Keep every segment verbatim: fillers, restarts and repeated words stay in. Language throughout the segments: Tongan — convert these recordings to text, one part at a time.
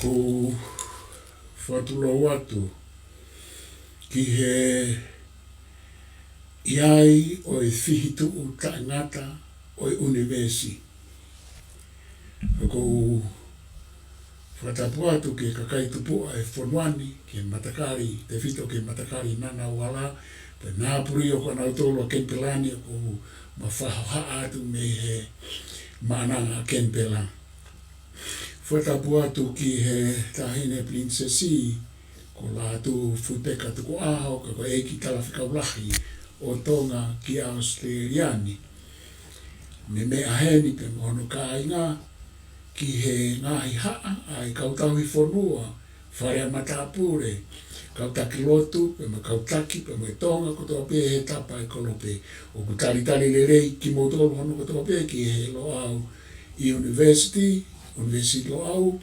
ʻOku ou fakatulou atu ki he ʻi ai ʻo e fihituʻu taʻengata ʻo e ʻunivēsi. ʻOku ou fakatapu atu ki he kakai tupuʻa ʻo e fonua ni, ki he matakali, tefito ki he matakali Ngunnawal, pea mo e puli ʻo kinautolu ʻa Kenipela ni, ʻoku ma fakahohaʻa atu mei he Maʻananga Kenipela. Fakatapu atu ki he Taʻahine Pilinisesi, ko Lātūfuipeka Tukuʻaho, ka ko e ʻEiki Talafekau Lahi ʻo Tonga ki ʻAositelēlia ni. Mo e meʻa heni pea mo hono kāinga, ki he ngaahi haʻa ʻa e kau tauhi fonua, fale ʻa matāpule, kau taki lotu, pea mo e kau taki, pea mo e Tonga kotoa pē he tapa ʻo e kolope. ʻOku talitali lelei kimoutolu hono kotoa pē ki he Loʻau University, ʻUnivēsiti Loʻau,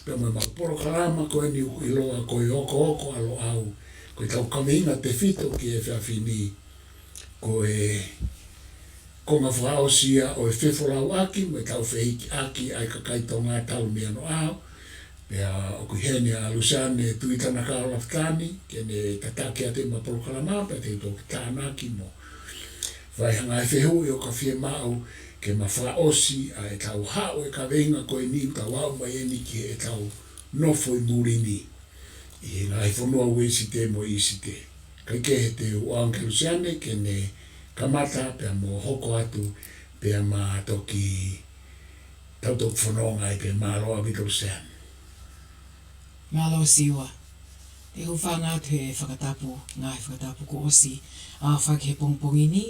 pea mo e maʻu polokalama ko eni ʻoku ʻiloa ko e Okooko ʻa Loʻau, ko ʻetau kaveinga tefito ki he efiafi ni, ko e konga fakaʻosi ia ʻo e fefolauʻaki mo e tau fehikiʻaki ʻa e kakai Tonga talu mei onoʻaho. Pea ʻoku ʻi heni ʻa Luseane Tuʻitanakau Lafitani, ke ne tataki atu ʻema polokalama, pea te u toki tānaki mo fai ha ngaahi fehuʻi ʻo ka fiemaʻu ke ma fakaʻosi ʻa ʻetau haʻu e kaveinga ko eni, tau aʻu mai eni ki heʻetau nofo ʻi muli ni, ʻi he ngaahi fonua Uēsite mo ʻIsite. Kae kehe te u ʻoange kia Luseane ke ne kamata pea mo hoko atu pea ma toki tau toki fononga ai pē. Mālō ʻaupito Luseane. Mālō Siua. Te u hūfanga atu he fakatapu, ngaahi fakatapu kuo ʻosi ʻaofaki he pongipongi ni,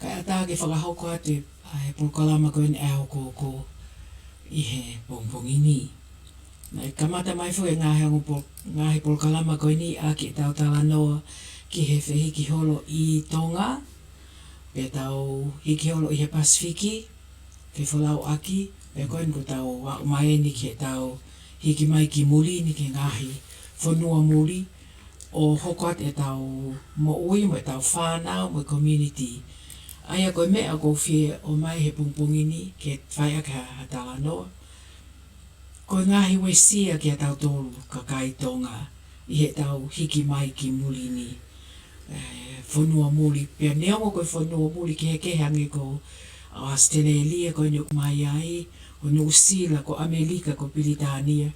kae ʻatā ke fakahoko atu ʻa e polokalama ko eni ʻa e Okooko ʻi he pongipongi ni. Naʻe kamata mai foki e ngaahi ongo pol-, ngaahi polokalama ko eni ʻaki ʻetau talanoa ki he fehikiholo ʻi Tonga, pea tau hikiholo ʻi he Pasifiki, fefolauʻaki, pea ko eni kuo tau aʻu mai eni ki heʻetau hiki mai ki muli ni ki he ngaahi fonua muli, ʻo hoko atu ʻetau moʻui mo ʻetau fānau mo e community. ʻA ia ko e meʻa ʻoku ou fie ʻomai he pongipongi ni ke fai ʻaki ha, ha talanoa, ko e ngaahi uesia kia tautolu kakai Tonga ʻi heʻetau hiki mai ki muli ni, ē, fonua muli. Pea neongo ko e fonua muli kehekehe ange ko ʻAositelēlia ko eni ʻoku mai ai, ko Nuʻusila, ko ʻAmelika, ko Pilitānia,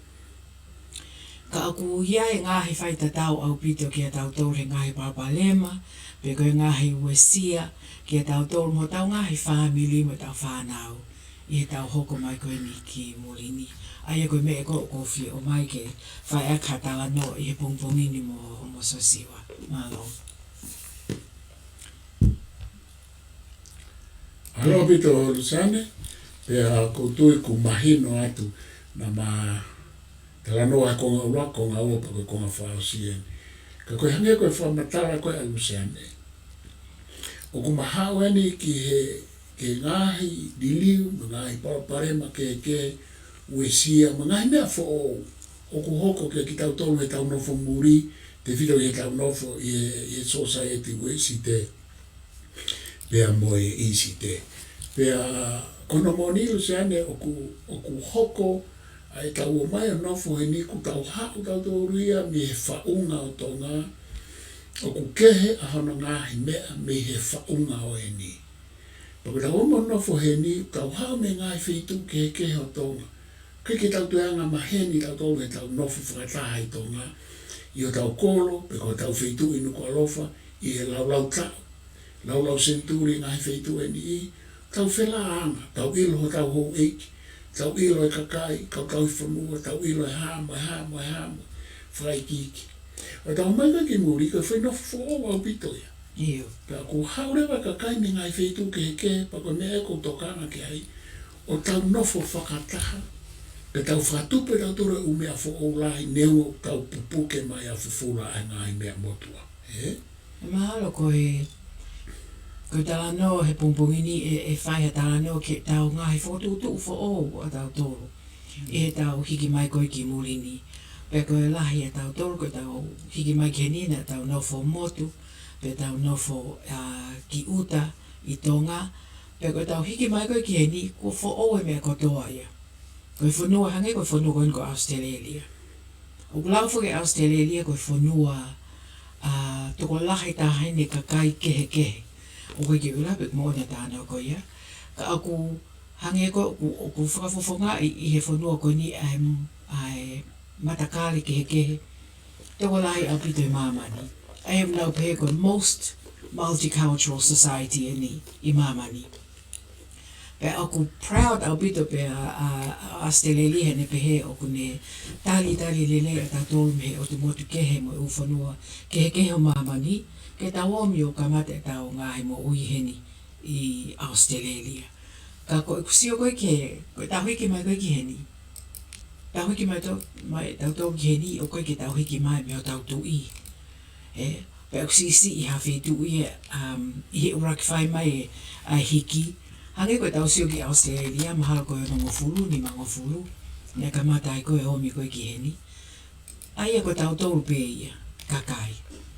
ka ʻoku ʻi ai e ngaahi faitatau ʻaupito kia tautolu he ngaahi palopalema, pe ko e ngaahi uesia kia tautolu mo hotau ngaahi fāmili mo ʻetau fānau ʻi heʻetau hoko mai ko eni ki muli ni. ʻA ia ko e meʻa ko ē ʻoku ou fie ʻomai ke fai ʻaki ha talanoa ʻi he pongipongi ni mo, mo Sosiua. Mālō. Mālō ʻaupito Luseane, pea ʻoku ou tui kuo mahino atu naʻa ma talanoa he konga ʻuluaki, konga ua pea ko e konga fakaʻosi eni. Ka ko e hangē ko e fakamatala ko ē ʻa Luseane, ʻoku ma haʻu eni ki he, ki he ngaahi liliu mo e ngaahi palopalema kehekehe, uesia mo e ngaahi meʻa foʻou ʻoku hoko kia kitautolu heʻetau nofo muli, tefito ʻi heʻetau nofo ʻi he, ʻi he sōsaieti Uēsite pea mo e ʻIsite. Pea ko hono moʻoni Luseane, ʻoku, ʻoku hoko ʻa ʻetau ō mai ʻo nofo heni, kuo tau haʻu tautolu ia mei he faʻunga ʻo Tonga, ʻoku kehe ʻa hono ngaahi meʻa mei he faʻunga ʻo eni. Pea ko ʻetau ō mai ʻo nofo heni, tau haʻu mei he ngaahi feituʻu kehekehe ʻo Tonga. ʻIkai ke tau toe anga maheni tautolu heʻetau nofo fakataha ʻi Tonga, ʻi hotau kolo, pe ko hotau feituʻu ʻi Nukuʻalofa, ʻi he laulau taʻu, laulau senituli ngaahi feituʻu ʻe niʻihi, tau felāanga, tau ʻilo hotau houʻeiki, tau ʻilo e kakai, kau tauhi fonua, tau ʻilo e hā mo e hā mo e hā mo e fakaikiiki. ʻA e tau mai ko ē ki muli, ko e foʻi nofo foʻou ʻaupito ia. ʻIo. Pea ʻoku haʻu leva e kakai mei he ngaahi feituʻu kehekehe, pea ko e meʻa ē ʻoku ou tokanga ki ai, ʻo tau nofo fakataha, pea tau fakatupu ʻe tautolu e ʻū meʻa foʻou lahi, neongo ʻoku tau pupuke mai ʻa fufula ʻa e ngaahi meʻa motuʻa. Ē? Mahalo ko e, ko e talanoa he pongipongi ni ʻe, ʻe fai ha talanoa ki he tau ngaahi fokotuʻutuʻu foʻou ʻa tautolu ʻi he tau hiki mai ko ē ki muli ni. Pea ko e lahi ʻa tautolu, ko e tau hiki mai ki heni naʻa tau nofo motu, pea tau nofo, ā, ki ʻuta ʻi Tonga, pea ko e tau hiki mai ko ē ki heni, kuo foʻou e meʻa kotoa ia. Ko e fonua hangē ko e fonua ko eni ko ʻAositelēlia. ʻOku lau foki ʻAositelēlia ko e fonua, ā, tokolahi taha ʻene kakai kehekehe. ʻOku ʻikai ke u ʻilo pe ʻoku moʻoni e talanoa ko ia. Ka ʻoku hangē ko ē ʻoku, ʻoku fakafofongaʻi ʻi he fonua ko eni ʻa e, ʻa e matakali kehekehe. Tokolahi ʻaupito ʻi māmani. ʻA ia ʻoku nau pehē ko e most multicultural society eni ʻi māmani. Pea ʻoku proud ʻaupito pē ʻa, ʻa, ʻa ʻAositelēlia heʻene pehē ʻoku ne talitali lelei ʻa tautolu mei he ʻotu motu kehe mo e ʻū fonua kehekehe ʻo māmani, ke tau ō mai ʻo kamata e tau ngaahi moʻui heni ʻi ʻAositelēlia. Ka ko ʻeku sio ko ē ki he, ko e tau hiki mai ko ē ki heni. Tau hiki mai to, mai tautolu ki heni, ʻoku ʻikai ke tau hiki mai mei hotau tuʻi. Ē, pea ʻoku siʻisiʻi ha feituʻu ia, um, ʻi he ʻuluaki fai mai e, ʻa e hiki. Hangē ko e tau sio ki ʻAositelēlia, mahalo ko e onongofulu, nimangofulu, naʻe kamata ai ko ē ʻomi ko ē ki heni. ʻA ia ko tautolu pē ia, kakai,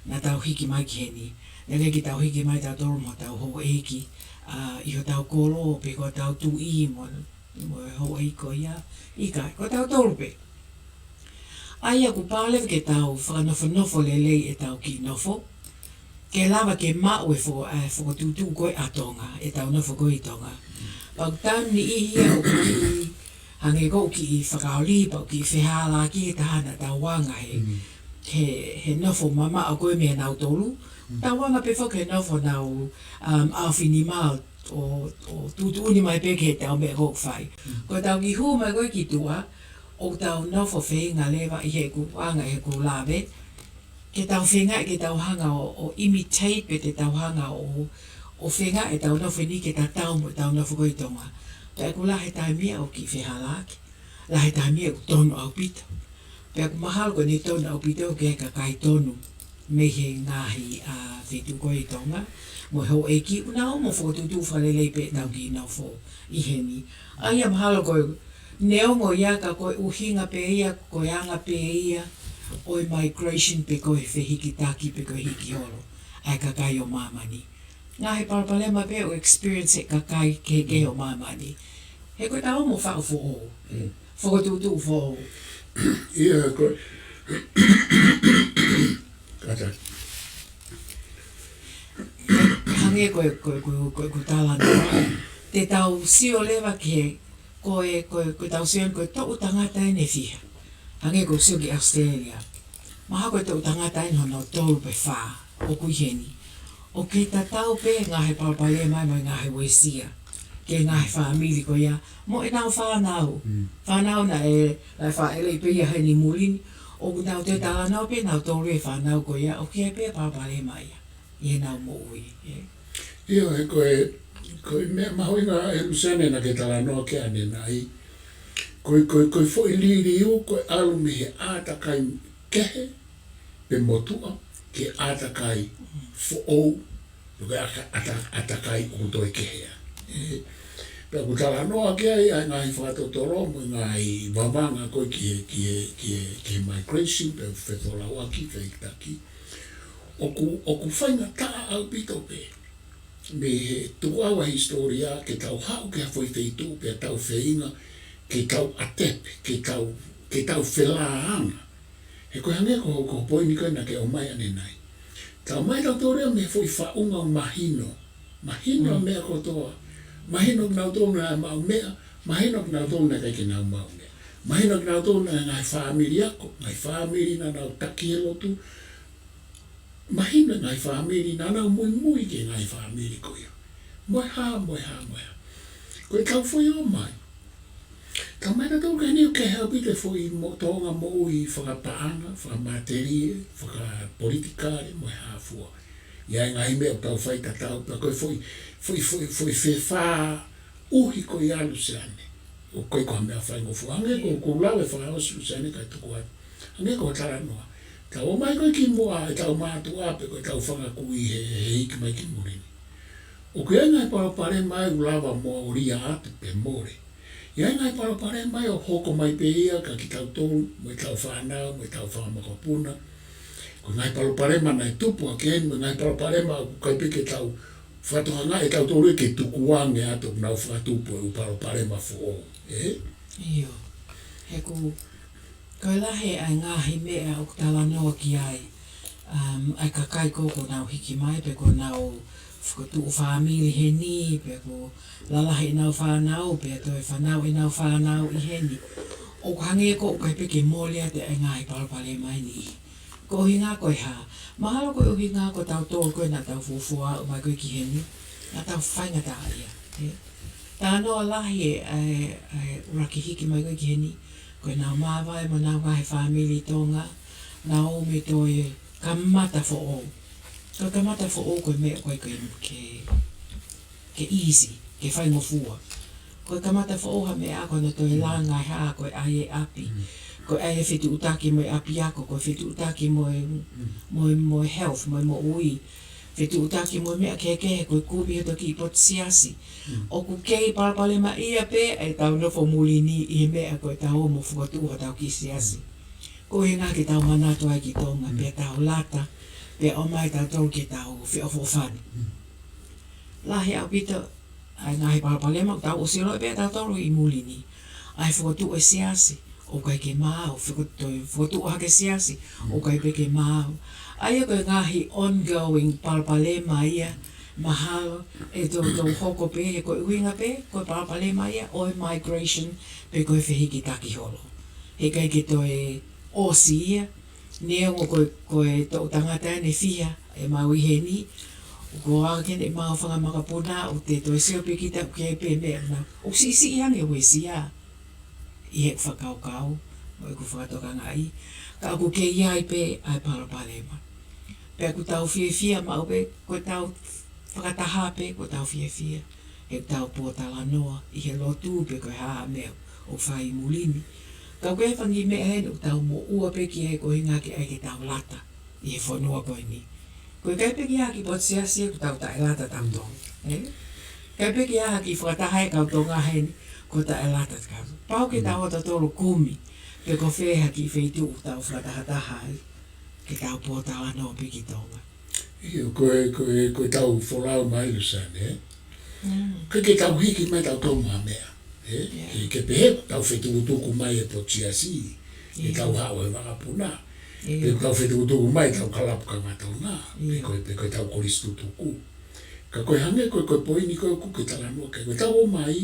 naʻa tau hiki mai ki heni. Naʻe ʻikai ke tau hiki mai tautolu mo hotau houʻeiki, ā, ʻi hotau kolo, pe ko hotau tuʻi, mo, mo e houʻeiki ko ia, ʻikai, ko tautolu pē. ʻA ia ʻoku pau leva ke tau fakanofonofo lelei e tau kiʻi nofo, ke lava ke maʻu e fo-, e fokotuʻutuʻu ko ē ʻa Tonga, e tau nofo ko ē ʻi Tonga. Pea ʻoku taimi niʻihi ia ʻoku kiʻi, hangē ko ē ʻoku kiʻi fakaoli, pea ʻoku kiʻi fehālaaki he taha naʻa tau anga he, he, he nofo mamaʻo ko ē mei he nautolu. Tau anga pē foki he nofo nau, um, ʻaofinima ʻo, ʻo tuʻutuʻuni mai pē ki he tau meʻa ko ē ʻoku fai. Ko e tau kiʻi hū mai ko ē ki tuʻa, ʻoku tau nofo feinga leva ʻi heʻeku anga ʻeku lave, ke tau feinga ke tau hanga ʻo, ʻo imitate pe te tau hanga ʻo, ʻo feinga e tau nofo ni ke tatau mo e tau nofo ko ē ʻi Tonga. Pea ʻoku lahi e taimi ia ʻoku kiʻi fehālaaki, lahi e taimi ia ʻoku tonu ʻaupito. Pea ʻoku mahalo ko eni tonu ʻaupito ke kakai tonu mei he ngaahi, ā, feituʻu ko ē ʻi Tonga, mo e houʻeiki ʻoku nau ō mo fokotuʻutuʻu fakalelei pē e tau kiʻi nofo ʻi heni. ʻA ia mahalo ko e neongo ia ka ko e ʻuhinga pē ia, ko e anga pē ia ʻo e migration pe ko e fehikitaki pe ko e hiki holo ʻa e kakai ʻo māmani. Ngaahi palopalema pē ʻoku experience e kakai kehekehe ʻo māmani. He ko e tau ō mo faʻu foʻou, fokotuʻutuʻu foʻou. ʻIo, ko e, kātaki. Hangē ko e, ko e, ko e, ko e, ko e talanoa. Te tau sio leva ki he, ko e, ko e, ko e tau sio ko e toʻu tangata ʻe fiha. Hangē ko e sio ki ʻAositelēlia. Mahalo ko e toʻu tangata ʻe hono tolu pe fā ʻoku ʻi heni. ʻOku tatau pē ngaahi palopalema mo e ngaahi uesia ki he ngaahi fāmili ko ia mo ʻenau fānau. Fānau naʻe, naʻe fāʻeleʻi pē ia heni muli ni. ʻOku nau toe talanoa pē nautolu e fānau ko ia, ʻoku ʻi ai pē palopalema ia ʻi heʻenau moʻui, ē. ʻIo, he ko e, ko e meʻa mahuʻinga ʻe Luseane naʻa ke talanoa ki ai ʻanenai. Ko e, ko e, ko e foʻi liliu, ko e ʻalu mei he ʻātakai kehe, pe motuʻa, ki he ʻātakai foʻou, pe ko e ʻāta-, ʻāta-, ʻātakai ʻoku toe kehe ai. Ē, pea ʻoku talanoa ki ai ʻa e ngaahi fakatotolo mo e ngaahi vavanga ko ē ki he, ki he, ki he, ki he migration, pe fefolauʻaki, fehikitaki. ʻOku, ʻoku faingataʻa ʻaupito pē mei he tukuʻau ʻa e hisitōlia ke tau haʻu ki ha foʻi feituʻu pea tau feinga ke tau ʻatepe, ke tau, ke tau felāanga. He ko e hangē ko, ko e poini ko ē naʻa ke ʻomai ʻanenai. Tau mai tautolu ia mei he foʻi faʻunga ʻo mahino. Mahino e meʻa kotoa. Mahino kinautolu naʻa nau maʻu meʻa, mahino kinautolu naʻe ʻikai ke nau maʻu meʻa. Mahino kinautolu naʻe ngaahi fāmili ako, ngaahi fāmili naʻa nau taki he lotu. Mahino e ngaahi fāmili naʻa nau muimui ki he ngaahi fāmili ko ia. Mo e hā, mo e hā, mo e hā. Ko e tau foʻi ō mai. Talamai ʻe tautolu ke ne ʻi ai ha pē foʻi mo-, tōʻonga moʻui fakapaʻanga, fakamatelie, fakapolitikale, mo e hā fua. ʻI ai e ngaahi meʻa ʻoku tau fai tatau, pea ko e foʻi, foʻi, foʻi, foʻi fefā ʻuhi ko ia Luseane. ʻOku ʻikai ko ha meʻa faingofua. Hangē ko, ʻoku ou lave fakaʻosi Luseane kae tuku atu. Hangē ko e talanoa. Tau ō mai ko ē ki muʻa, ʻetau mātuʻa pe ko ʻetau fanga kui he, he hiki mai ki muli ni. ʻOku ʻi ai e ngaahi palopalema ʻoku lava mo ʻolia atu pe mole. ʻI ai e ngaahi palopalema ʻoku hoko mai pē ia kia kitautolu, mo ʻetau fānau, mo ʻetau fanga makapuna. Ko e ngaahi palopalema naʻe tupu hake eni, mo e ngaahi palopalema ʻoku ʻikai pē ke tau fakatokangaʻi ʻe tautolu ia ke tukuange atu ʻoku nau fakatupu e ʻū palopalema foʻou. Ē? ʻIo. He ʻoku, ko e lahi ʻa e ngaahi meʻa ʻoku talanoa ki ai. Um, ʻa e kakai ko ē ʻoku nau hiki mai, pe ʻoku nau fokotuʻu fāmili heni, pe ʻoku lalahi ʻenau fānau, pe toe fanauʻi ʻenau fānau ʻi heni. ʻOku hangē ko ē ʻoku ʻikai pē ke mole atu e ngaahi palopalema ʻi heni. Ko e ʻuhinga ko e hā? Mahalo ko e ʻuhinga ko tautolu ko ē naʻa tau fuofua aʻu mai ko ē ki heni, naʻa tau faingataʻaʻia, ē? Talanoa lahi e, e, e ʻuluaki hiki mai ko ē ki heni, ko ʻenau māvae mo ʻenau ngaahi fāmili ʻi Tonga, nau ō mai toe kamata foʻou. Ko e kamata foʻou ko e meʻa ʻoku ʻikai ke, ke, ke easy, ke faingofua. Ko e kamata foʻou ha meʻa ko hono toe langa e hā, ko e ʻai e ʻapi. Mm. Ko e ʻai e fetuʻutaki mo e ʻapiako, ko e fetuʻutaki mo e, Mm. mo e, mo e health, mo e moʻui. Fetuʻutaki mo e meʻa kehekehe, ko e kumi hoto kiʻi potu siasi. Mm. ʻOku kei palopalemaʻia pē ʻetau nofo muli ni ʻi he meʻa ko ʻetau ō mo fokotuʻu hotau kiʻi siasi. Mm. Ko e ʻuhinga ke tau manatu ai ki Tonga, Mm. pea tau lata, pea ʻomai tautolu ke tau feʻofoʻofani. Mm. Lahi ʻaupito ʻa e ngaahi palopalema ʻoku tau ʻosi ʻilo pē ʻe tautolu ʻi muli ni. ʻA e fokotuʻu e siasi, ʻoku ʻikai ke maau, fokotuʻu, fokotuʻu hake siasi, ʻoku ʻikai pē ke maau. ʻA ia ko e ngaahi ongoing palopalema ia, mahalo ʻe toutou hoko pē, he ko e ʻuhinga pē, ko e palopalema ia ʻo e migration, pe ko e fehikitaki holo. He ʻikai ke toe ʻosi ia, neongo ko e, ko e toʻu tangata eni ʻe fiha ʻe maʻu ʻi heni, ko e ʻai ke ne maʻu fanga makapuna, ʻoku te toe sio pē kita ʻoku ʻi ai pē meʻa na. ʻOku siʻisiʻi ange uesia ʻi heʻeku fakakaukau, mo ʻeku fakatokangaʻi, ka ʻoku kei ʻi ai pē ʻa e palopalema. Pea ʻoku tau fiefia maʻu pē, ko ʻetau fakataha pē, ko ʻetau fiefia. He ʻoku tau pōtalanoa ʻi he lotu pe ko e hā ha meʻa ʻoku fai ʻi muli ni. Ka ko e fanga kiʻi meʻa heni ʻoku tau moʻua pē ki ai ko e ʻuhinga ke ʻai ke tau lata ʻi he fonua ko eni. Ko e ʻikai pē ke ʻi ai ha kiʻi potu siasi ʻoku tau taʻelata tautolu. Ē? ʻIkai pē ke ʻi ai ha kiʻi fakataha ʻa e kau Tonga heni ʻoku taʻelata tautolu. Pau ke tau ō tautolu kumi. Pe ko fē ha kiʻi feituʻu ʻoku tau fakatahataha ai. Ke tau pōtalanoa pē ki Tonga. ʻIo, ko e, ko e, ko ʻetau folau mai Luseane, ē? Mm. ʻIkai ke tau hiki mai tautolu mo ha meʻa, ē? ʻIo. Ke, ke pehē ʻoku tau fetukutuku mai e potu siasi, ʻi heʻetau haʻu he vakapuna. ʻIo. Pe ʻoku tau fetukutuku mai ʻetau kalapu kava Tonga, pe ʻIo. ko e, pe ko ʻetau kolisi tutuku. Ka ko e hangē ko e, ko e poini ko ē ʻoku ke talanoa ki ai, ko ʻetau ō mai,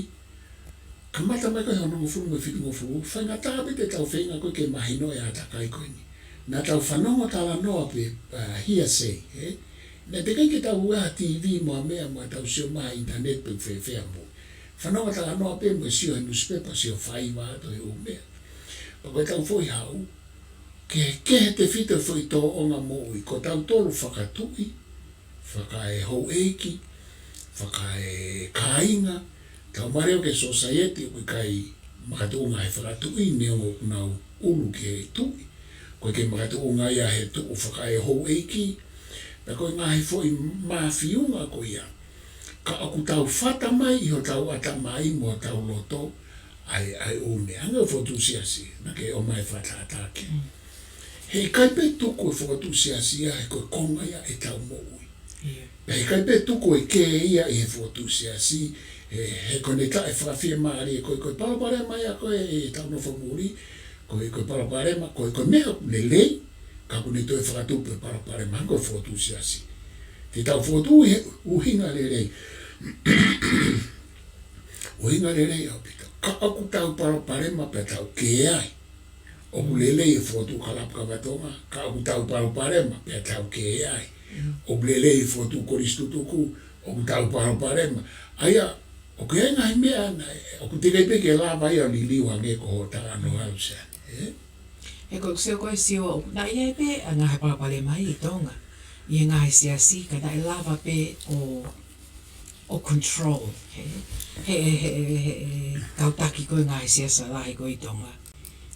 kamata mai ko ē he onongofulu mo e fitungofulu, faingataʻa pē ʻetau feinga ko ē ke mahino e ʻātakai ko eni. Naʻa tau fanongo talanoa pē, ʻa, hearsay, ē? Naʻe teʻeki ke tau ʻi ai ha TV mo ha meʻa mo ʻetau sio mai ha internet pe fēfē mo. Fanongo talanoa pē mo e sio he newspaper, sio faiva atu he ʻū meʻa. Pea ko ʻetau foʻi haʻu, ke, ke he tefito e foʻi tōʻonga moʻui, ko tautolu fakatuʻi, fakaehouʻeiki, fakaekāinga, tau mālō ki he sōsaieti ʻoku ʻikai makatuʻunga he fakatuʻi neongo ʻoku nau ʻulu ki he tuʻi. ʻOku ʻikai makatuʻunga ia he tuʻu fakaehouʻeiki. Pea ko e ngaahi foʻi mafiunga ko ia. Ka ʻoku tau fata mai ʻi hotau ʻatamai mo hotau loto, ʻa e, ʻa e ʻū meʻa. Hangē ko e fokotuʻu siasi, naʻa ke ʻomai fakatātā ki ai. Mm. He ʻikai pē tuku e fokotuʻu siasi ia he ko e konga ia ʻetau moʻui. ʻIo. Pea ʻikai pē tuku e kē ia ʻi he fokotuʻu siasi, he, he ko ʻene taʻefakafiemālie ko ē, ko e palopalema ia ko ē ʻetau nofo muli, ko e, ko e palopalema, ko e, ko e meʻa lelei, ka ʻoku ne toe fakatupu e palopalema, ko e fokotuʻu siasi. Te tau fokotuʻu he ʻuhinga lelei. ʻUhinga lelei ʻaupito. Ka ʻoku tau palopalema pea tau kē ai. ʻOku lelei e fokotuʻu kalapu kava Tonga, ka ʻoku tau palopalema pea tau kē ai. Mm. ʻOku lelei e fokotuʻu kolisi tutuku, ʻoku tau palopalema. ʻA ia, ʻOku ʻi ai e ngaahi meʻa naʻe, ʻoku teʻeki ai pē ke lava ia ʻo liliu hangē ko hoʻo talanoa, Luseane, ē? He ko e sio ko e sio, naʻe ʻi ai pē ʻa e ngaahi palopalema ʻi Tonga. ʻI he ngaahi siasi, ka naʻe lava pē ʻo, ʻo control, he, he, he, he, he kau taki ko e ngaahi siasi lahi ko ē ʻi Tonga.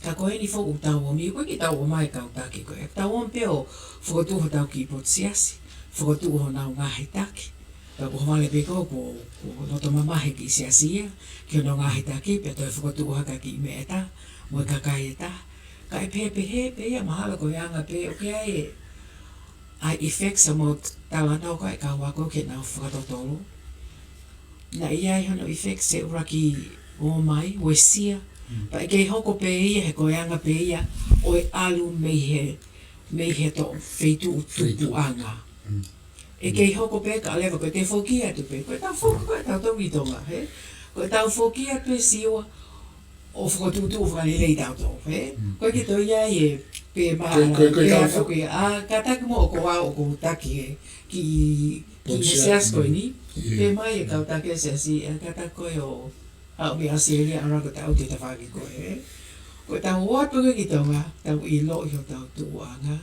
Ka ko eni foki ʻoku tau ō mai, ʻoku ʻikai ke tau ō mai kau taki ko ē. Tau ō mai pē ʻo fokotuʻu hotau kiʻi potu siasi, fokotuʻu honau ngaahi taki. Ka ko e vale pē ko, ko, ko e loto mamahi e kiʻi siasi ia ki hono ngaahi taki, pea toe fokotuʻu hake e kiʻi meʻa ʻe taha mo e kakai ʻe taha. Ka ʻe pehē pē ia, mahalo ko e anga pē ʻoku ʻi ai e, ʻa e effects ʻa mo talanoa ko ē kau ako ke nau fakatotolo. Naʻe ʻi ai hono effects he ʻuluaki ō mai, uesia. Mm. Pea ʻe kei hoko pē ia he ko e anga pē ia ʻo e ʻalu mei he, mei he toʻo feituʻu tupuʻanga. Mm. ʻE kei hoko pē ka leva ko e toe foki atu pē. Ko ʻetau foki ko ē ʻa tautolu ʻi Tonga, he? Ko ʻetau foki atu pē Siua ʻo fokotuʻutuʻu fakalelei tautolu, he? Mm. ʻOku ʻikai ke toe ʻi ai e pē maʻa, ko e, ko e, ko e pē tau atu fo- pē, ʻa, kātaki mo ʻoku ou, ʻoku ou taki he kiʻi, kiʻi potu siasi ko eni. Ē. Pehē mai e kau taki e siasi, ʻa, kātaki ko ē ʻo aʻu mei ʻAositelēlia ʻalu ko ē ʻo aʻu ki he tafaʻaki ko ē, he? Ko ʻetau ō atu pē ki Tonga, tau ʻiloʻi hotau tupuʻanga,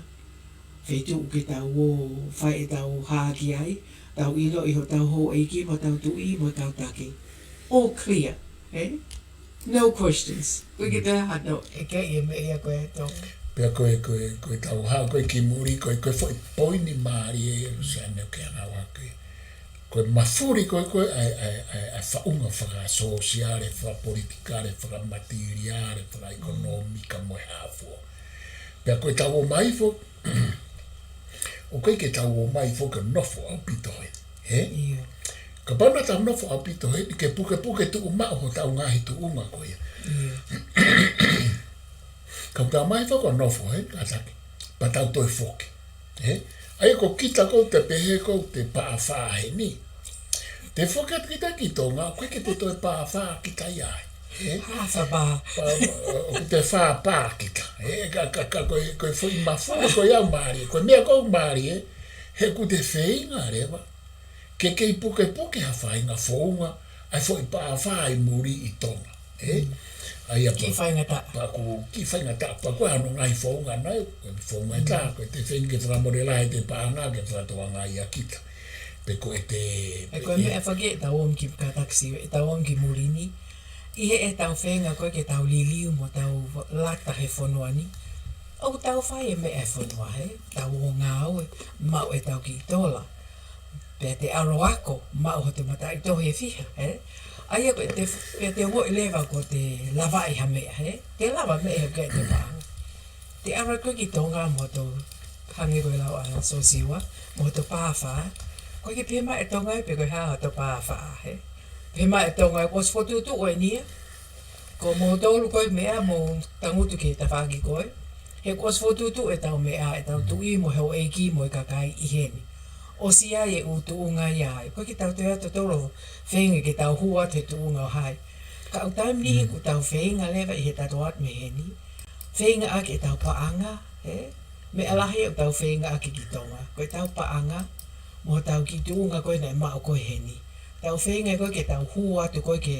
feituʻu ke tau ō fai ʻetau hā ki ai, tau ʻiloʻi hotau houʻeiki mo hotau tuʻi mo e kau taki. All clear, he? No questions. ʻOku ʻikai ke toe ʻi ai hano ʻeke ʻi he meʻa ia ko ē ʻa Tonga. Pea ko e, ko e, ko ʻetau hā ko ē ki muli, ko e, ko e foʻi poini mālie ē, Luseane, ʻoku ke hanga ʻo ʻeke. Ko e mafuli ko ē, ko ē ʻa e, ʻa e, ʻa e, ʻa e faʻunga fakasōsiale, fakapolitikale, fakamateliale, fakaʻekonōmika mo e hā fua. Pea ko ʻetau ō mai foki, ʻoku ʻikai ke tau ō mai foki ʻo nofo ʻaupito heni, he? ʻIo. Kapau naʻa tau nofo ʻaupito heni, ke pukepuke tuʻu maʻu hotau ngaahi tuʻunga ko ia. ʻIo. Ka ʻoku tau ō mai foki ʻo nofo heni, kātaki, pea tau toe foki. He? ʻA ia ko kita ʻoku te pehē ʻoku te pā fā heni. Te foki atu kita ki Tonga, ʻoku ʻikai ke te toe pā fā kita ia ai. He? Hā fā pā. Pā, ʻoku te fā pā kita. He, ka, ka, ka, ko e, ko e foʻi mafuli ko ia mālie. Ko e meʻa ko ē mālie, he ʻoku te feinga leva ke kei pukepuke ha faʻahinga founga, ʻa e foʻi pā fā ʻi muli ʻi Tonga. Ē? Mm. ʻA ia kiʻi pa-, faingataʻa. Pea ʻoku kiʻi faingataʻa, pea ko e hā hono ngaahi founga nai, ko e founga ʻe taha, mm, ko e te feinga ke fakamole lahi ʻete paʻanga ke fakatokangaʻi ʻa kita. Pe ko ʻete, ē, ko e meʻa foki ʻetau ō mai ki, kātaki Siua, ʻetau ō mai ki muli ni. ʻI heʻetau feinga ko ē ke tau liliu mo tau lata he fonua ni. ʻOku tau fai e meʻa ʻa e fonua, he? Tau ō ngāue, maʻu ʻetau kiʻi tola. Pea te ʻalu ʻo ako, maʻu hoto mataʻitohi ʻe fiha, he? ʻA ia ko ʻete, pea te ongoʻi leva ʻoku te lavaʻi ha meʻa, he? Te lava meʻa he ʻoku ʻikai te paʻanga. Te ʻalu ko ē ki Tonga mo hoto, hangē ko e lau ʻa Siosiua, mo hoto pā fā. ʻOku ʻikai ke pehē mai ʻe Tonga ia pe ko e hā hoto pā fā, he? Pehē mai ʻe Tonga ia kuo ʻosi fokotuʻutuʻu eni ia. Ko moutolu ko e meʻa mou tangutu ki he tafaʻaki ko ē. He kuo ʻosi fokotuʻutuʻu ʻetau meʻa, ʻetau tuʻi mo e houʻeiki mo e kakai ʻi heni. ʻOsi ʻi ai e ʻū tuʻunga ia ai. ʻOku ʻikai ke tau toe ʻalu ʻo totolo feinga ke tau hū atu he tuʻunga ʻo hai. Ka ʻoku taimi niʻihi, mm, ʻoku tau feinga leva ʻi heʻetau ō atu mei heni. Feinga ʻaki ʻetau paʻanga, he? Meʻa lahi ʻoku tau feinga ʻaki ki Tonga. Ko ʻetau paʻanga, mo hotau kiʻi tuʻunga ko ē naʻe maʻu ko ē heni. Tau feinga ko ē ke tau hū atu ko ē ke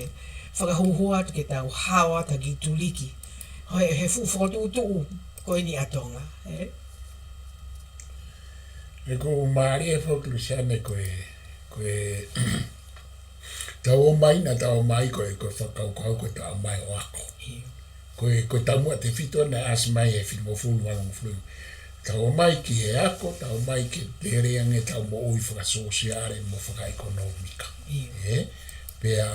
fakahūhū atu ke tau hao atu ha kiʻi tuliki. He, he fuʻu fokotuʻutuʻu ko eni ʻa Tonga, ē? ʻOku mālie foki Luseane ko e, ko e, tau ō mai naʻa tau ō mai ko e, ko e fakakaukau ko e tau ō mai ʻo ako. ʻIo. Ko e, ko e taumuʻa tefito naʻe ʻasi mai he fitungofulu, valungofulu. Tau ō mai ki he ako, tau ō mai ke lele ange ʻetau moʻui fakasōsiale mo fakaʻekonōmika. ʻIo. Ē? Pea,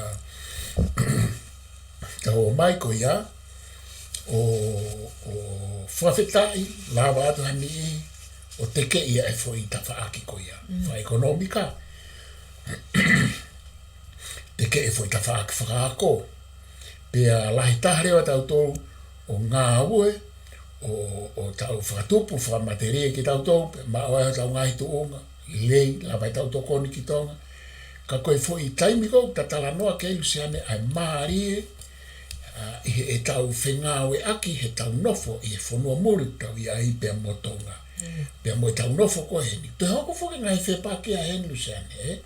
tau ō mai ko ia, ʻo, ʻo fakafetaʻi, lava atu ha niʻihi, ʻo tekeʻi ʻa e foʻi tafaʻaki ko ia. Mm. Fakaʻekonōmika. Tekeʻi e foʻi tafaʻaki fakaako. Pea lahi taha leva tautolu ʻo ngāue, ʻo, ʻo tau fakatupu, fakamatelie kitautolu, pea maʻu ai hotau ngaahi tuʻunga, lelei, lava ʻetau tokoni ki Tonga. Ka ko e foʻi taimi ko ē ʻoku ta talanoa ki ai Luseane ʻa e mālie, ʻa, ʻi heʻetau fengāueʻaki, heʻetau nofo ʻi he fonua muli ʻoku tau ʻi ai pea mo Tonga. Mm. Pea mo ʻetau nofo ko ē heni. Toe hoko foki e ngaahi fepaki ʻa heni Luseane, ē?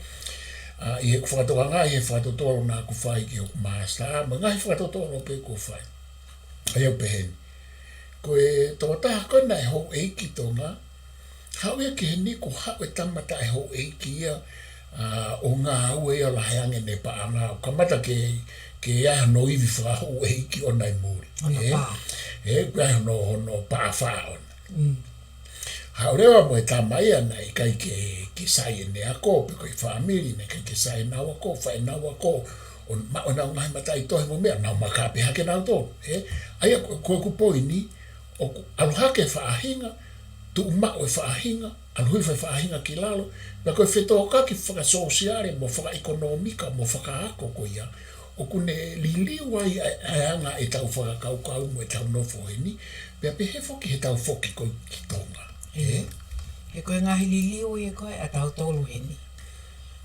ʻA, ʻi heʻeku fakatokangaʻi he fakatotolo naʻá ku fai ki hoku master, mo e ngaahi fakatotolo pē kuo fai. ʻA ia ʻoku pehē ni. Ko e tokotaha ko ena ʻi he houʻeiki Tonga, haʻu ia ki heni kuo haʻu e tama taʻehouʻeiki ia, ʻa, ʻo ngāue ia ʻo lahi ange ʻene paʻanga, ʻo kamata ke, ke ʻi ai hano ivi fakahouʻeiki ʻona ʻi muli. Hono pā. Ē, ʻoku ʻi ai hono, hono pā fā ʻona. Mm. Haʻu leva mo e tama ia naʻe ʻikai ke, ke sai ʻene ako, pe ko e fāmili naʻe ʻikai ke sai ʻenau ako, fai ʻenau ako, ʻo maʻu ʻenau ngaahi mataʻitohi mo e meʻa, nau maka pē hake nautolu, ē? ʻA ia ko, ko ʻeku poini, ʻoku ʻalu hake e faʻahinga, tuʻu maʻu e faʻahinga, ʻalu hifo e faʻahinga ki lalo, pea ko e fetōkaki fakasōsiale mo fakaʻekonōmika mo fakaako ko ia, ʻoku ne liliu ai ʻa e, ʻa e anga ʻetau fakakaukau mo ʻetau nofo heni, pea pehē foki heʻetau foki ko ē ki Tonga. ʻIo. Ē? He ko e ngaahi liliu ia ko ē ʻatautolu heni.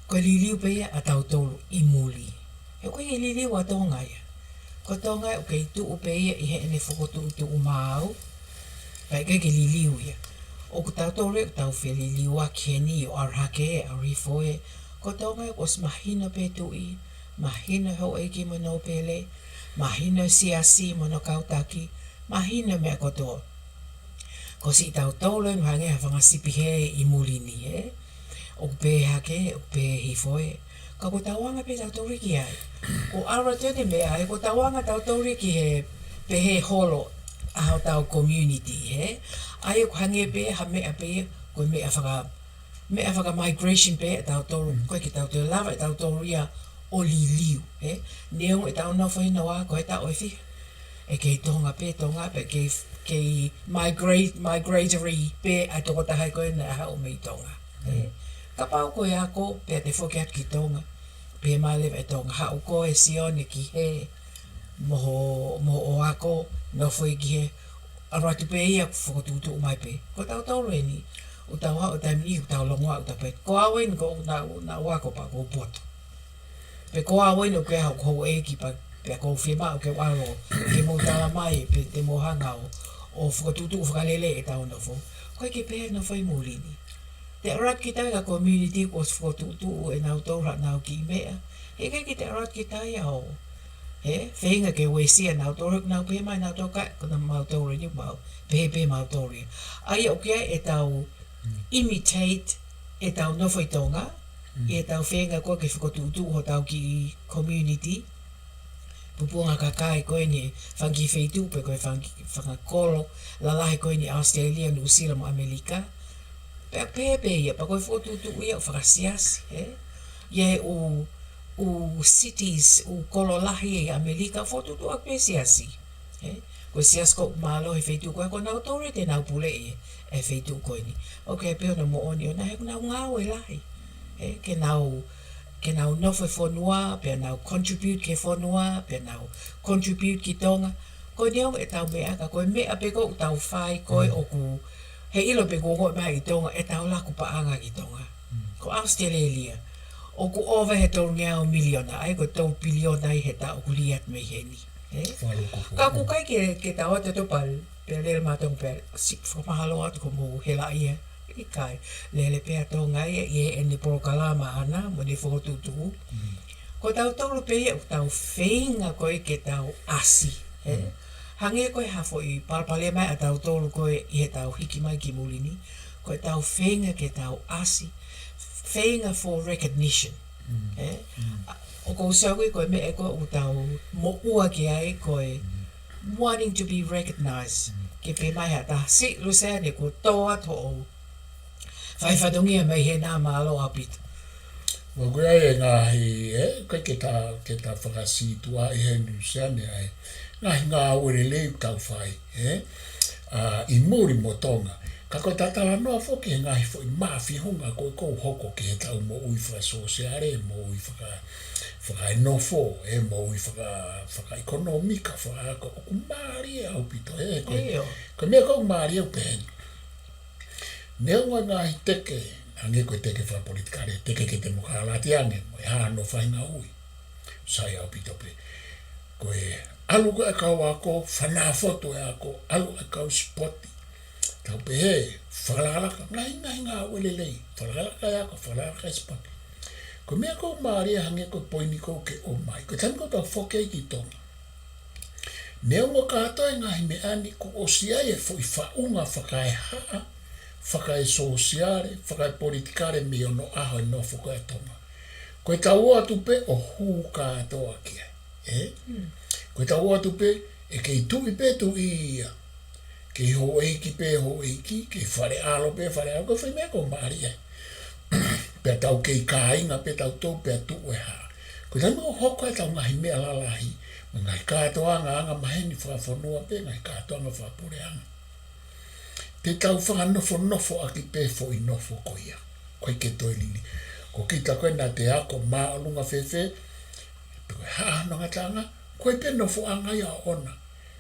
Ko e liliu pē ia ʻatautolu ʻi muli. He ʻoku ʻikai ke liliu ʻa Tonga ia. Ko Tonga ʻoku kei tuʻu pē ia ʻi heʻene fokotuʻutuʻu maau. Pea ʻikai ke liliu ia. ʻOku tautolu ʻoku tau feliliuaki heni ʻo ʻalu hake, ʻalu hifo ē. Ko Tonga ʻoku ʻosi mahino pē tuʻi, mahino houʻeiki mo nōpele, mahino siasi mo hono kau taki, mahino meʻa kotoa. Ko siʻi tautolu eni hangē ha fanga sipi hē ʻi muli ni, ē? ʻOku pē hake, ʻoku pē hifo ē. Ka ko ʻetau anga pē tautolu ki ai. Ko ʻalu atu eni meʻa, ē, ko ʻetau anga tautolu ki he pehē holo ʻa hotau community, ē? ʻA ia ʻoku hangē pē ha meʻa pē, ko e meʻa faka-, meʻa faka-migration pē ʻatautolu, ko e ke tautolu lava ʻe tautolu ia ʻo liliu, ē? Neongo ʻetau nofo ʻi noa, ko e taʻu ʻe fiha. ʻE kei Tonga pē, Tonga pē, kei, kei migrate, migratory pē ʻa e tokotaha ko ē naʻe haʻu mei Tonga. Ē? Mm. Kapau ko e ako, pea te foki atu ki Tonga, pea mālō leva ʻe Tonga, haʻu koe Sione ki hē, mo ho, mo hoʻo ako, nofo ia ki hē, ʻalu atu pē ia ʻo fokotuʻutuʻu mai pē. Ko tautolu eni, ʻoku tau haʻu taimi ni, ʻoku tau longoaʻa, ʻoku tau pehē, ko au eni, ko ʻeku, naʻá ku, naʻá ku ako pea kuo u poto. Pe ko au eni ʻoku ʻi ai haʻaku houʻeiki pea, pea ʻoku ou fiemaʻu ke u ʻalu, ke mou tala mai, pe te mou hanga ʻo, ʻo fokotuʻutuʻu fakalelei ʻetau nofo. ʻOku ʻikai ke pehē e nofo ʻi muli ni. Te ʻalu atu kita ki ha community kuo ʻosi fokotuʻutuʻu ʻe nautolu haʻanau kiʻi meʻa. He ʻikai ke te ʻalu atu kita ia ʻo, ē, feinga ke uesia nautolu, nau pehē mai nautolu ka, ko na mautolu eni mau, pehē pē mautolu ia. ʻA ia ʻoku ʻi ai ʻetau imitate ʻetau nofo ʻi Tonga, Mm. ʻi heʻetau feinga ko ē ke fokotuʻutuʻu hotau kiʻi community. Pupuʻanga kakai ko eni, fanga kiʻi feituʻu pe ko e fanga kiʻi, fanga kolo lalahi ko eni ʻAositelēlia, Nuʻusila mo ʻAmelika. Pea pehē pē ia, pea ko e fokotuʻutuʻu ia ʻo fakasiasi, ē? ʻI he ʻū, ʻū cities, ʻū kolo lahi ʻi ʻAmelika, fokotuʻutuʻu ʻaki pē siasi. Ē? Ko e siasi ʻoku mālohi he feituʻu ko ē, ko nautolu te nau puleʻi e feituʻu ko eni. ʻOku ʻi ai pē hono moʻoni ʻona he ʻoku nau ngāue lahi. Ē? Ke nau, ke nau nofo he fonua, pea nau contribute ki he fonua, pea nau contribute ki Tonga. Ko eni ʻoku ʻetau meʻa, ka ko e meʻa pē ʻoku tau fai, ko e Mm. ʻoku, he ʻilo pē kuo ongoʻi mai ʻi Tonga, ʻetau laku paʻanga ki Tonga. Mm. Ko ʻAositelēlia. ʻOku ʻova he tolungeau miliona, ʻa ia ko e tolu piliona ʻi he taʻu ʻoku lī atu mei heni. Ē? Fakalūkufua. Ka ʻoku ʻikai ke, ke tau ʻatu atu pea, pea lele mautolu pea, siʻi fakamahalo atu ko hoʻomou helaʻia. ʻIkai, lele pē ʻa Tonga ia, ʻi heʻene polokalama ʻana, mo ʻene fokotuʻutuʻu. Mm. Ko tautolu pē ia, ʻoku tau feinga ko ē ke tau ʻasi, ē? Mm. Hangē ko e hā foʻi palopalema ʻatautolu ko ē ʻi heʻetau hiki mai ki muli ni, ko ʻetau feinga ke tau ʻasi, feinga for recognition, Mm. ē? Mm. ʻA, ʻoku ou sio au ko e meʻa ko ē ʻoku tau moʻua ki ai ko e Mm. wanting to be recognized. Mm. Ke pehē mai ha taha, siʻi Luseane kuo tō atu hoʻo fai fatongia mei hena, mālō ʻaupito. ʻOku ʻi ai e ngaahi, ē, ʻikai ke ta, ke ta fakasītuʻaʻi heni Luseane ʻa e ngaahi ngāue lelei ʻoku tau fai, ē? ʻA, ʻi muli mo Tonga. Ka ko ʻeta talanoa foki he ngaahi foʻi maʻu fehuʻi ko ē ʻoku hoko ki heʻetau moʻui fakasōsiale, moʻui faka-, fakaenofo, ē, moʻui faka-, fakaʻekonōmika, fakaako, ʻoku mālie ʻaupito, ē, ko e, ʻIo. ko e meʻa ʻoku mālie ʻoku pehē ni. Neongo e ngaahi teke, hangē ko e teke fakapolitikale, teke ke temokalati ange, mo e hā hono faʻahinga ui. Sai ʻaupito pē. Ko e ʻalu ko ē ʻa e kau ako, fanā foto e ako, ʻalu e kau sipoti. Tau pehē, fakalakalaka, ngaahi, ngaahi ngāue lelei, fakalakalaka e ako, fakalakalaka e sipoti. Ko e meʻa ʻoku mālie hangē ko e poini ʻoku ke ʻomai. Ko e taimi ʻoku tau foki ai ki Tonga, neongo kātoa e ngaahi meʻa ni, kuo ʻosi ʻi ai e foʻi faʻunga fakaehaʻa, fakaesōsiale, fakaepolitikale mei onoʻaho e nofo ko ē ʻa Tonga. Ko ʻetau ō atu pē ʻo hū kātoa ki ai. Ē? Ko ʻetau ō atu pē, ʻe kei tuʻi pē tuʻi ia. Kei houʻeiki pē houʻeiki, kei fale ʻalo pē fale ʻalo, ko e foʻi meʻa ʻoku mālie ai. Pea tau kei kāinga pē tautolu pea tuʻu e hā. Ko e taimi ʻoku hoko ai ʻetau ngaahi meʻa lalahi, mo e ngaahi kātoanga angamaheni fakafonua pē, ngaahi kātoanga fakapuleʻanga, te tau fakanofonofo ʻaki pē foʻi nofo ko ia. ʻOku ʻikai ke toe liliu. Ko kita ko ē naʻa te ako māʻolunga fēfē, pe ko e hā hono ngataʻanga, ko e pē nofoʻanga ia ʻoʻona.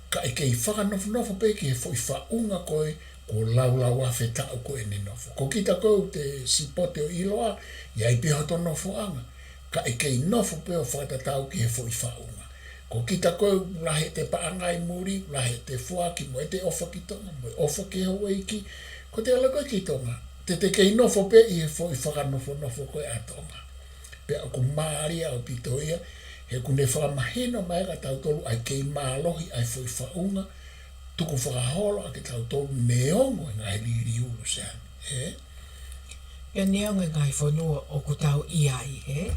Ka ʻe kei fakanofonofo pē ki he foʻi faʻunga ko ē, kuo laulau afe taʻu ko ē ʻene nofo. Ko kita ko ē ʻoku te sipote ʻo ʻiloa, ʻi ai pē hoto nofoʻanga. Ka ʻe kei nofo pē ʻo fakatatau ki he foʻi faʻunga. Ko kita ko ē ʻoku lahi ʻete paʻanga ʻi muli, lahi ʻete foaki mo ʻete ʻofa ki Tonga, mo e ʻofa ki he houʻeiki, ko ʻete ala ko ē ki Tonga, te te kei nofo pē ʻi he foʻi fakanofonofo ko ē ʻa Tonga. Pea ʻoku mālie ʻaupito ia, he ʻoku ne fakamahino mai kia tautolu ʻa e kei mālohi ʻa e foʻi faʻunga, tukufakaholo ʻa kitautolu neongo e ngaahi liliu, Luseane. Ē? Pea neongo e ngaahi fonua ʻoku tau ʻi ai, ē?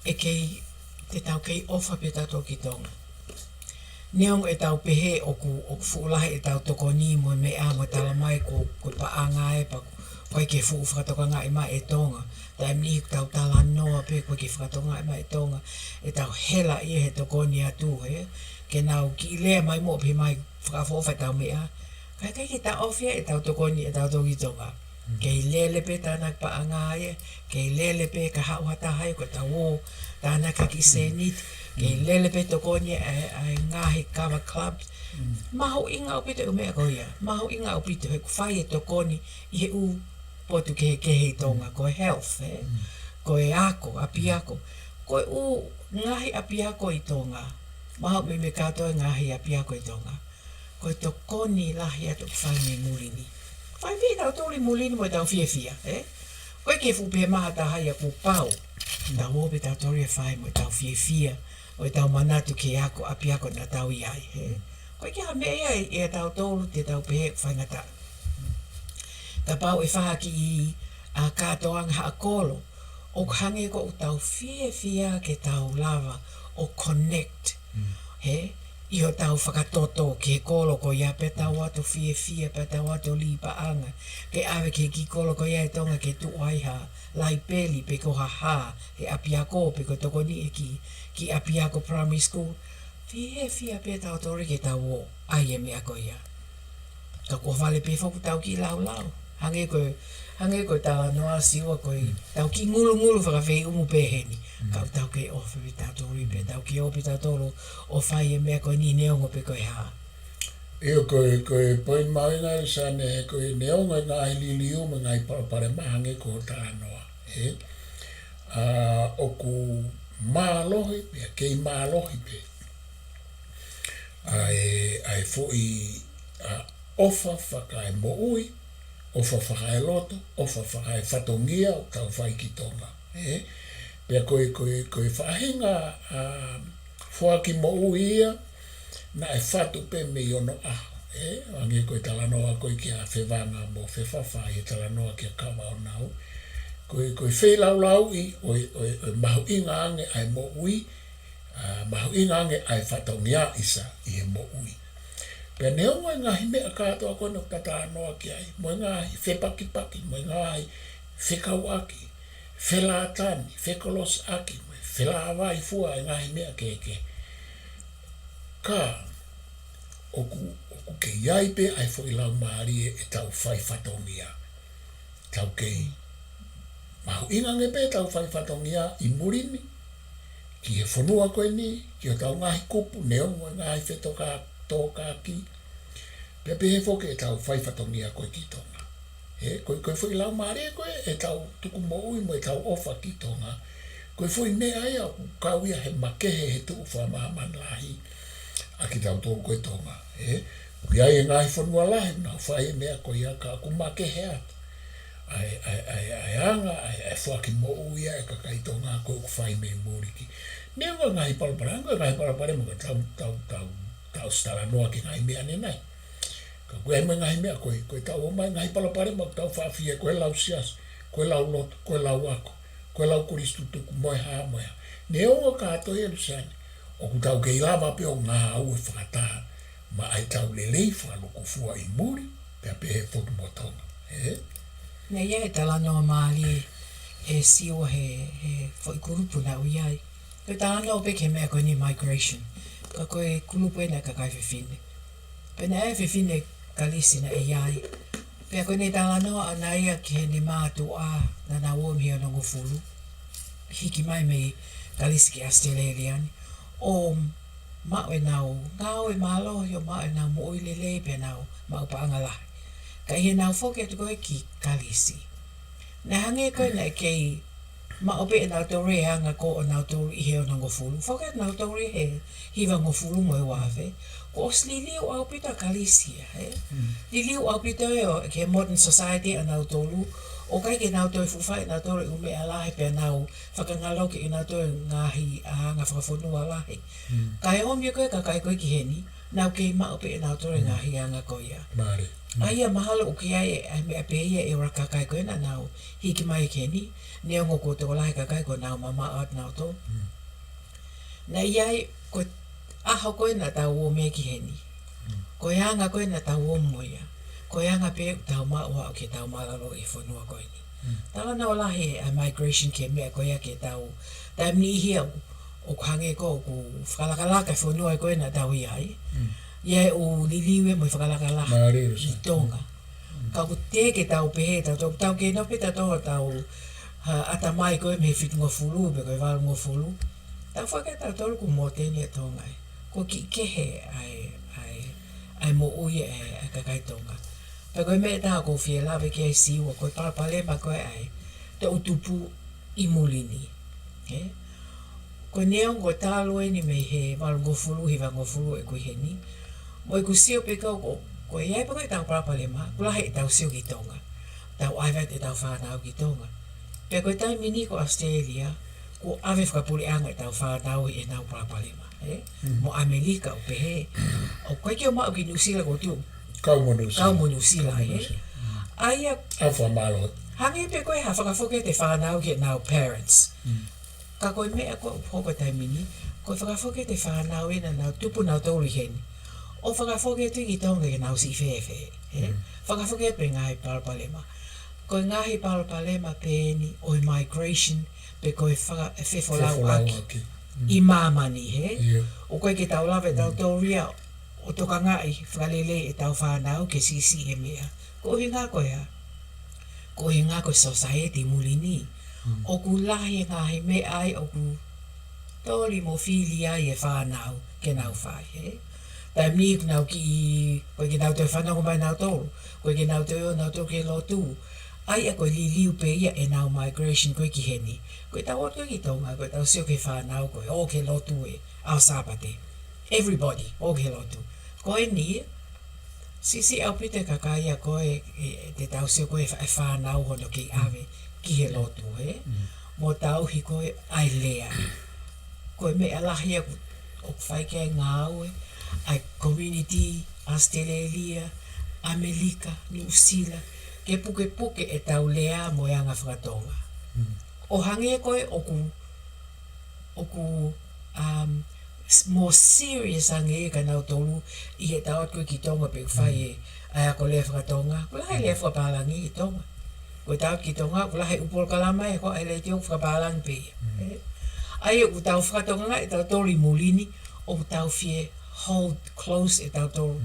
ʻE kei, te tau kei ʻofa pē tautolu ki Tonga. Neongo ʻetau pehē ʻoku, ʻoku fuʻu lahi ʻetau tokoni mo e meʻa mo e talamai ko, ko e paʻanga ē pea ʻoku ʻikai ke fuʻu fakatokangaʻi mai ʻe Tonga. Taimi niʻihi ʻoku tau talanoa pē ʻoku ʻikai ke fakatokangaʻi mai ʻe Tonga ʻetau hela ʻi he tokoni atu, ē? Ke nau kiʻi lea mai mo pehē mai fakaʻofoʻofa ʻetau meʻa. Ka ʻikai ke taʻofi ʻetau tokoni ʻatautolu ki Tonga. Kei lele pē tānaki paʻanga ia, kei lele pē ka haʻu ha taha ia ko ʻetau ō tānaki ha kiʻi sēniti, kei lele pē tokoni ʻa e, ʻa e ngaahi kava club. Mahuʻinga ʻaupito e meʻa ko ia, mahuʻinga ʻaupito he ʻoku fai e tokoni ʻi he ʻū potu kehekehe ʻi Tonga, ko e health, ē? Ko e ako, ʻapiako. Ko e ʻū ngaahi ʻapiako ʻi Tonga. Mahuʻinga meimei kātoa e ngaahi ʻapiako ʻi Tonga. Ko e tokoni lahi atu ʻoku fai mei muli ni. Fai pē ʻe tautolu ʻi muli ni mo ʻetau fiefia, ē? ʻOku ʻikai ke fuʻu pehē mai ha taha ia kuo pau. Tau ō pē tautolu ia ʻo fai mo ʻetau fiefia, mo ʻetau manatu ki he ako ʻapiako naʻa tau ʻi ai, ē? ʻOku ʻikai ke ʻi ai ha meʻa ia ʻia tautolu te tau pehē ʻoku faingataʻa. Kapau ʻe fai ha kiʻi, ʻa, kātoanga haʻa kolo, ʻoku hangē ko ʻetau fiefia ke tau lava ʻo connect. He, ʻi hotau fakatoto ki he kolo ko ia pea tau ō atu ʻo fiefia, pea tau ō atu ʻo lī paʻanga. Ke ʻave ki he kiʻi kolo ko ia ʻi Tonga ke tuʻu ai ha laipeli pe ko ha hā, he ʻapiako pe ko e tokoni ʻe kiʻi, kiʻi ʻapiako primary school. Fiefia pē tautolu ke tau ō ʻai e meʻa ko ia. Ka ko e fale pē foki ʻoku tau kiʻi laulau. Hangē ko e, hangē ko e talanoa Siua ko e tau kiʻi ngulungulu fakafeʻunga pē heni. Ka ʻoku tau kei ʻofa pē tautolu pē, tau kei ō pē tautolu ʻo fai e meʻa ko eni neongo pe ko e hā. ʻIo, ko e, ko e poini mahuʻinga ʻeni Luseane, ko e neongo e ngaahi liliu mo e ngaahi palopalema hangē ko hoʻo talanoa, ē? ʻA, ʻoku mālohi pē, kei mālohi pē ʻa e, ʻa e foʻi, ʻa, ʻofa fakaemoʻui, ʻofa fakaeloto, ʻofa fakaefatongia ʻoku tau fai ki Tonga, ē? Pea ko e, ko e, ko e faʻahinga, ʻa, foaki moʻui ia, naʻe fatu pē mei onoʻaho, ē? Hangē ko e talanoa ko ē kia Fevanga mo Fefafa ʻi he talanoa kia Kavaʻonau. Ko e, ko e feilaulauʻi ʻo e, ʻo e, ʻo e mahuʻinga ange ʻa e moʻui, ʻa, mahuʻinga ange ʻa e fatongia ʻisa ʻi he moʻui. Pea neongo e ngaahi meʻa kātoa ko ena ʻoku ta talanoa ki ai, mo e ngaahi fepakipaki, mo e ngaahi fekauʻaki, felātani, fekolosiʻaki, mo e felāvaifua e ngaahi meʻa kehekehe. Ka, ʻoku, ʻoku kei ʻi ai pē ʻa e foʻi laumālie ʻetau fai fatongia. Tau kei mahuʻinga ange pē ʻetau fai fatongia ʻi muli ni, ki he fonua ko eni, ki hotau ngaahi kupu, neongo e ngaahi fetōkāteaki, pea pehē foki ʻetau fai fatongia ko ē ki Tonga. Ē, ko e, ko e foʻi laumālie ko ē ʻetau tuku moʻui mo ʻetau ʻofa ki Tonga. Ko e foʻi meʻa ia ʻoku kau ia he makehe he tuʻu fakamāmani lahi ʻa kitautolu ko ē Tonga. Ē, ʻoku ʻi ai e ngaahi fonua lahi, nau fai e meʻa ko ia ka ʻoku makehe atu. ʻa e, ʻa e, ʻa e, ʻa e anga, ʻa e, ʻa e foaki moʻui ʻa e kakai Tonga ko ē ʻoku fai mei muli ki. Neongo e ngaahi palopalema, ko e ngaahi palopalema ko ē tau, tau, tau, tau ʻosi talanoa ki he ngaahi meʻa ʻanenai. Ka ko e ʻi ai mo e ngaahi meʻa ko ē, ko ʻetau ō mai ngaahi palopalema ʻoku tau faʻa fie, ko e lau siasi, ko e lau lotu, ko e lau ako, ko e lau kolisi tutuku, mo e hā, mo e hā. Neongo kātoa ia Luseane, ʻoku tau kei lava pē ʻo ngāue fakataha maʻa ʻetau lelei fakalūkufua ʻi muli, pea pehē foki mo Tonga. Ē? Naʻe ʻi ai e talanoa mālie ʻe Siua he, he foʻi kulupu naʻa ku ʻi ai. Ko e talanoa pē ki he meʻa ko eni migration. Ka ko e kulupu ena ʻa e kakai fefine. Pea naʻe ʻi ai e fefine Kalisi naʻe ʻi ai. Pea ko ʻene talanoa ʻana ia ki heʻene mātuʻa naʻa nau ō mei he onongofulu. Hiki mai mei Kalisi ki ʻAositelēlia ni. ʻO maʻu ʻenau ngāue mālohi, ʻo maʻu ʻenau moʻui lelei pea nau maʻu paʻanga lahi. Ka ʻi heʻenau foki atu ko ē ki Kalisi, naʻe hangē ko ē naʻe kei maʻu pē ʻenautolu e anga ko ē ʻonautolu ʻi he onongofulu. Foki atu nautolu ʻi he hivangofulu mo e uaafe. Kuo ʻosi liliu ʻaupito ʻa Kalisi ia, ē? Mm. Liliu ʻaupito ia ʻo, ki he modern society ʻanautolu. ʻOku ʻikai ke nau toe fuʻu fai ʻenautolu e ʻū meʻa lahi pea nau fakangaloki ʻenautolu e ngaahi anga fakafonua lahi. Mm. Ka ʻi he ʻomi ko ē e kakai ko ē ki heni, nau kei maʻu pē ʻenautolu e ngaahi anga ko ia. Mālie. ʻA ia mahalo ʻoku ʻi ai e, ʻa e meʻa pē ia ʻe ora kakai ko ē naʻa nau hiki mai ki heni, neongo kuo tokolahi e kakai kuo nau mamaʻo atu nautolu. Mm. Naʻe ʻi ai, ko e ʻaho ko ē naʻa tau ō mai ki heni. Mm. Ko e anga ko ē naʻa tau ō mo ia. Ko e anga pē ʻoku tau maʻu ʻo aʻu ki heʻetau mālōlō ʻi he fonua ko eni. Mm. Talanoa lahi ʻa e migration ki he meʻa ko ia ke tau, taimi niʻihi ia ʻoku, ʻoku hangē ko ē ʻoku fakalakalaka e fonua ko ē naʻa tau ʻi ai. Mm. ʻI ai e ʻū liliu ia mo e fakalakalaka ʻi Tonga. Mm. Ka ʻoku teʻeki ke tau pehē, tau, tau, tau kei nofo pē tautolu ʻo tau, ha, ʻatamai ko ē mei he fitungofulu, pe ko e valungofulu. Tau fakatautolu kuo mōteni ʻa Tonga ē. Kuo kiʻi kehe ʻa e, ʻa e, ʻa e moʻui ʻa e, ʻa e kakai Tonga. Pea ko e meʻa ʻe taha ʻoku ou fie lave ki ai Siua, ko e palopalema ko ē ʻa e toʻutupu ʻi muli ni. Ē? Ko e neongo talu eni mei he valungofulu, hivangofulu ʻeku ʻi heni. Mo ʻeku sio pē ko, ko, ko e ʻi ai pē ko ē ʻetau palopalema, ʻoku lahi ʻetau sio ki Tonga. Tau ʻave atu ʻetau fānau ki Tonga. Pea ko e taimi ni ko ʻAositelēlia, kuo ʻave fakapuleʻanga ʻetau fānau ʻi heʻenau palopalema, ē? Mm. Mo ʻAmelika ʻoku pehē. ʻOku ʻikai ke u maʻu ki Nuʻusila, ʻoku ou tui ʻoku kau mo Nuʻusila. Kau mo Nuʻusila, ē? Kau mo Nuʻusila. Mm. ʻA ia, ʻa e fakamālō. Hangē pē ko e hā, fakafoki atu e fānau ki heʻenau parents. Mm. Ka ko e meʻa ko ē ʻoku hoko he taimi ni, ko e fakafoki atu e fānau ē naʻa nau tupu nautolu ʻi heni. ʻO fakafoki atu ki Tonga ke nau siʻi fēfē, ē? Mm. Fakafoki atu e ngaahi palopalema. Ko e ngaahi palopalema pē eni ʻo e migration, pe ko e faka-, e fefolauʻaki. Fefolauʻaki. Mm. ʻI māmani, hē? ʻIo. ʻOku ʻikai ke tau lava ʻe tautolu ia ʻo tokangaʻi fakalelei ʻetau fānau ke siʻisiʻi e meʻa. Ko e ʻuhinga ko e hā? Ko e ʻuhinga ko e society muli ni. Mm. ʻOku lahi e ngaahi meʻa ia ʻoku toli mo fili ai e fānau ke nau fai, hē? Taimi ni ʻoku nau kiʻi, ʻoku ʻikai ke nau toe fanongo mai nautolu, ʻoku ʻikai ke nau toe ō nautolu ki he lotu. ʻA ia ko e liliu pē ia ʻenau migration ko ē ki heni. Ko ʻetau ō ko ē ki Tonga, ko ʻetau sio ki he fānau ko ē, ō ki he lotu ʻi he ʻaho Sāpate. Everybody, ō ki he lotu. Ko eni, siʻisiʻi ʻaupito e kakai ia ko ē, ē, te tau sio ko ē e fā-, e fānau hono kei ʻave ki he lotu, ē? Mm. Mo tauhi ko ē ʻa e lea. Ko e meʻa lahi ia ʻoku, ʻoku fai ki ai e ngāue ʻa e community, ʻAositelēlia, ʻAmelika, Nuʻusila, ke pukepuke ʻetau lea mo e anga faka-Tonga. Mm. ʻO hangē ko ē ʻoku ʻoku, um, s-, more serious ange ia kia nautolu ʻi heʻetau ō ko ē ki Tonga pe ʻoku fai e, ʻa e ako lea faka-Tonga. ʻOku lahi e lea fakapālangi ʻi Tonga. Ko ʻetau ō ki Tonga, ʻoku lahi e ʻū polokalama ē, ko e letiō ʻoku fakapālangi pē ia. Ē? ʻA ia ʻoku tau fakatokangaʻi ʻe tautolu ʻi muli ni, ʻoku tau fie hold close ʻe tautolu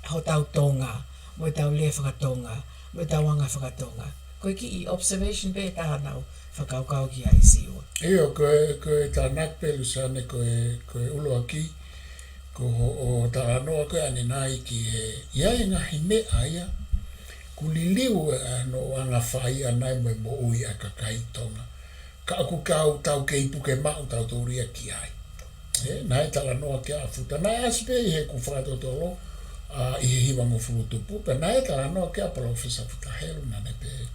hotau Tonga, mo ʻetau lea faka-Tonga, mo ʻetau anga faka-Tonga. Ko e kiʻi observation pē ʻe taha naʻa ku fakakaukau ki ai Siua. ʻIo, ko e, ko e tānaki pē Luseane, ko e, ko e ʻuluaki, ko hoʻo talanoa ko ē ʻanenai ki he, ʻi ai e ngaahi meʻa ia, ʻoku liliu ʻa hono anga fai ʻanenai mo e moʻui ʻa e kakai Tonga. Ka ʻoku kau tau kei puke maʻu tautolu ia ki ai. Ē, naʻe talanoa ki ai ʻa Futa, naʻe ʻasi pē ʻi heʻeku fakatotolo, ʻa, ʻi he hivangofulu tupu, pea naʻe talanoa ki ai ʻa Palōfesa Futa Helu, naʻa ne pehē.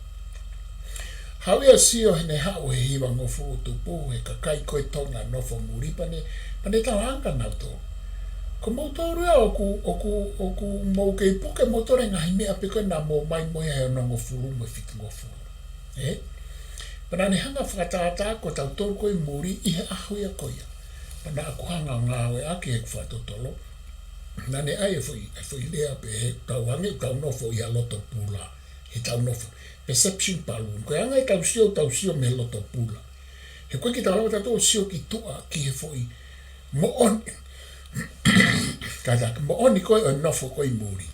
Haʻu ia ʻo sio heʻene haʻu he hivangofulu tupu, he kakai ko ē Tonga nofo muli pea ne, pea ne talaange kia nautolu, ko moutolu ia ʻoku, ʻoku, ʻoku mou kei puke moutolu e ngaahi meʻa pē ko ē naʻa mou ʻomai mo ia he onongofulu mo e fitungofulu. Ē? Pea naʻa ne hanga ʻo fakatātā ko tautolu ko ē muli ʻi he ʻaho ia ko ia. Pea naʻa ku hanga ʻo ngāueʻaki heʻeku fakatotolo. Naʻa ne ʻai e foʻi, e foʻi lea pē he tau hangē ʻoku tau nofo ʻi ha loto pula. He tau nofo. Perception balloon. Ko e anga ʻetau sio, tau sio mei he loto pula. He ʻoku ʻikai ke tau lava tautolu ʻo sio ki tuʻa, ki he foʻi moʻoni. Kātaki, moʻoni ko ē ʻo e nofo ko ē ʻi muli.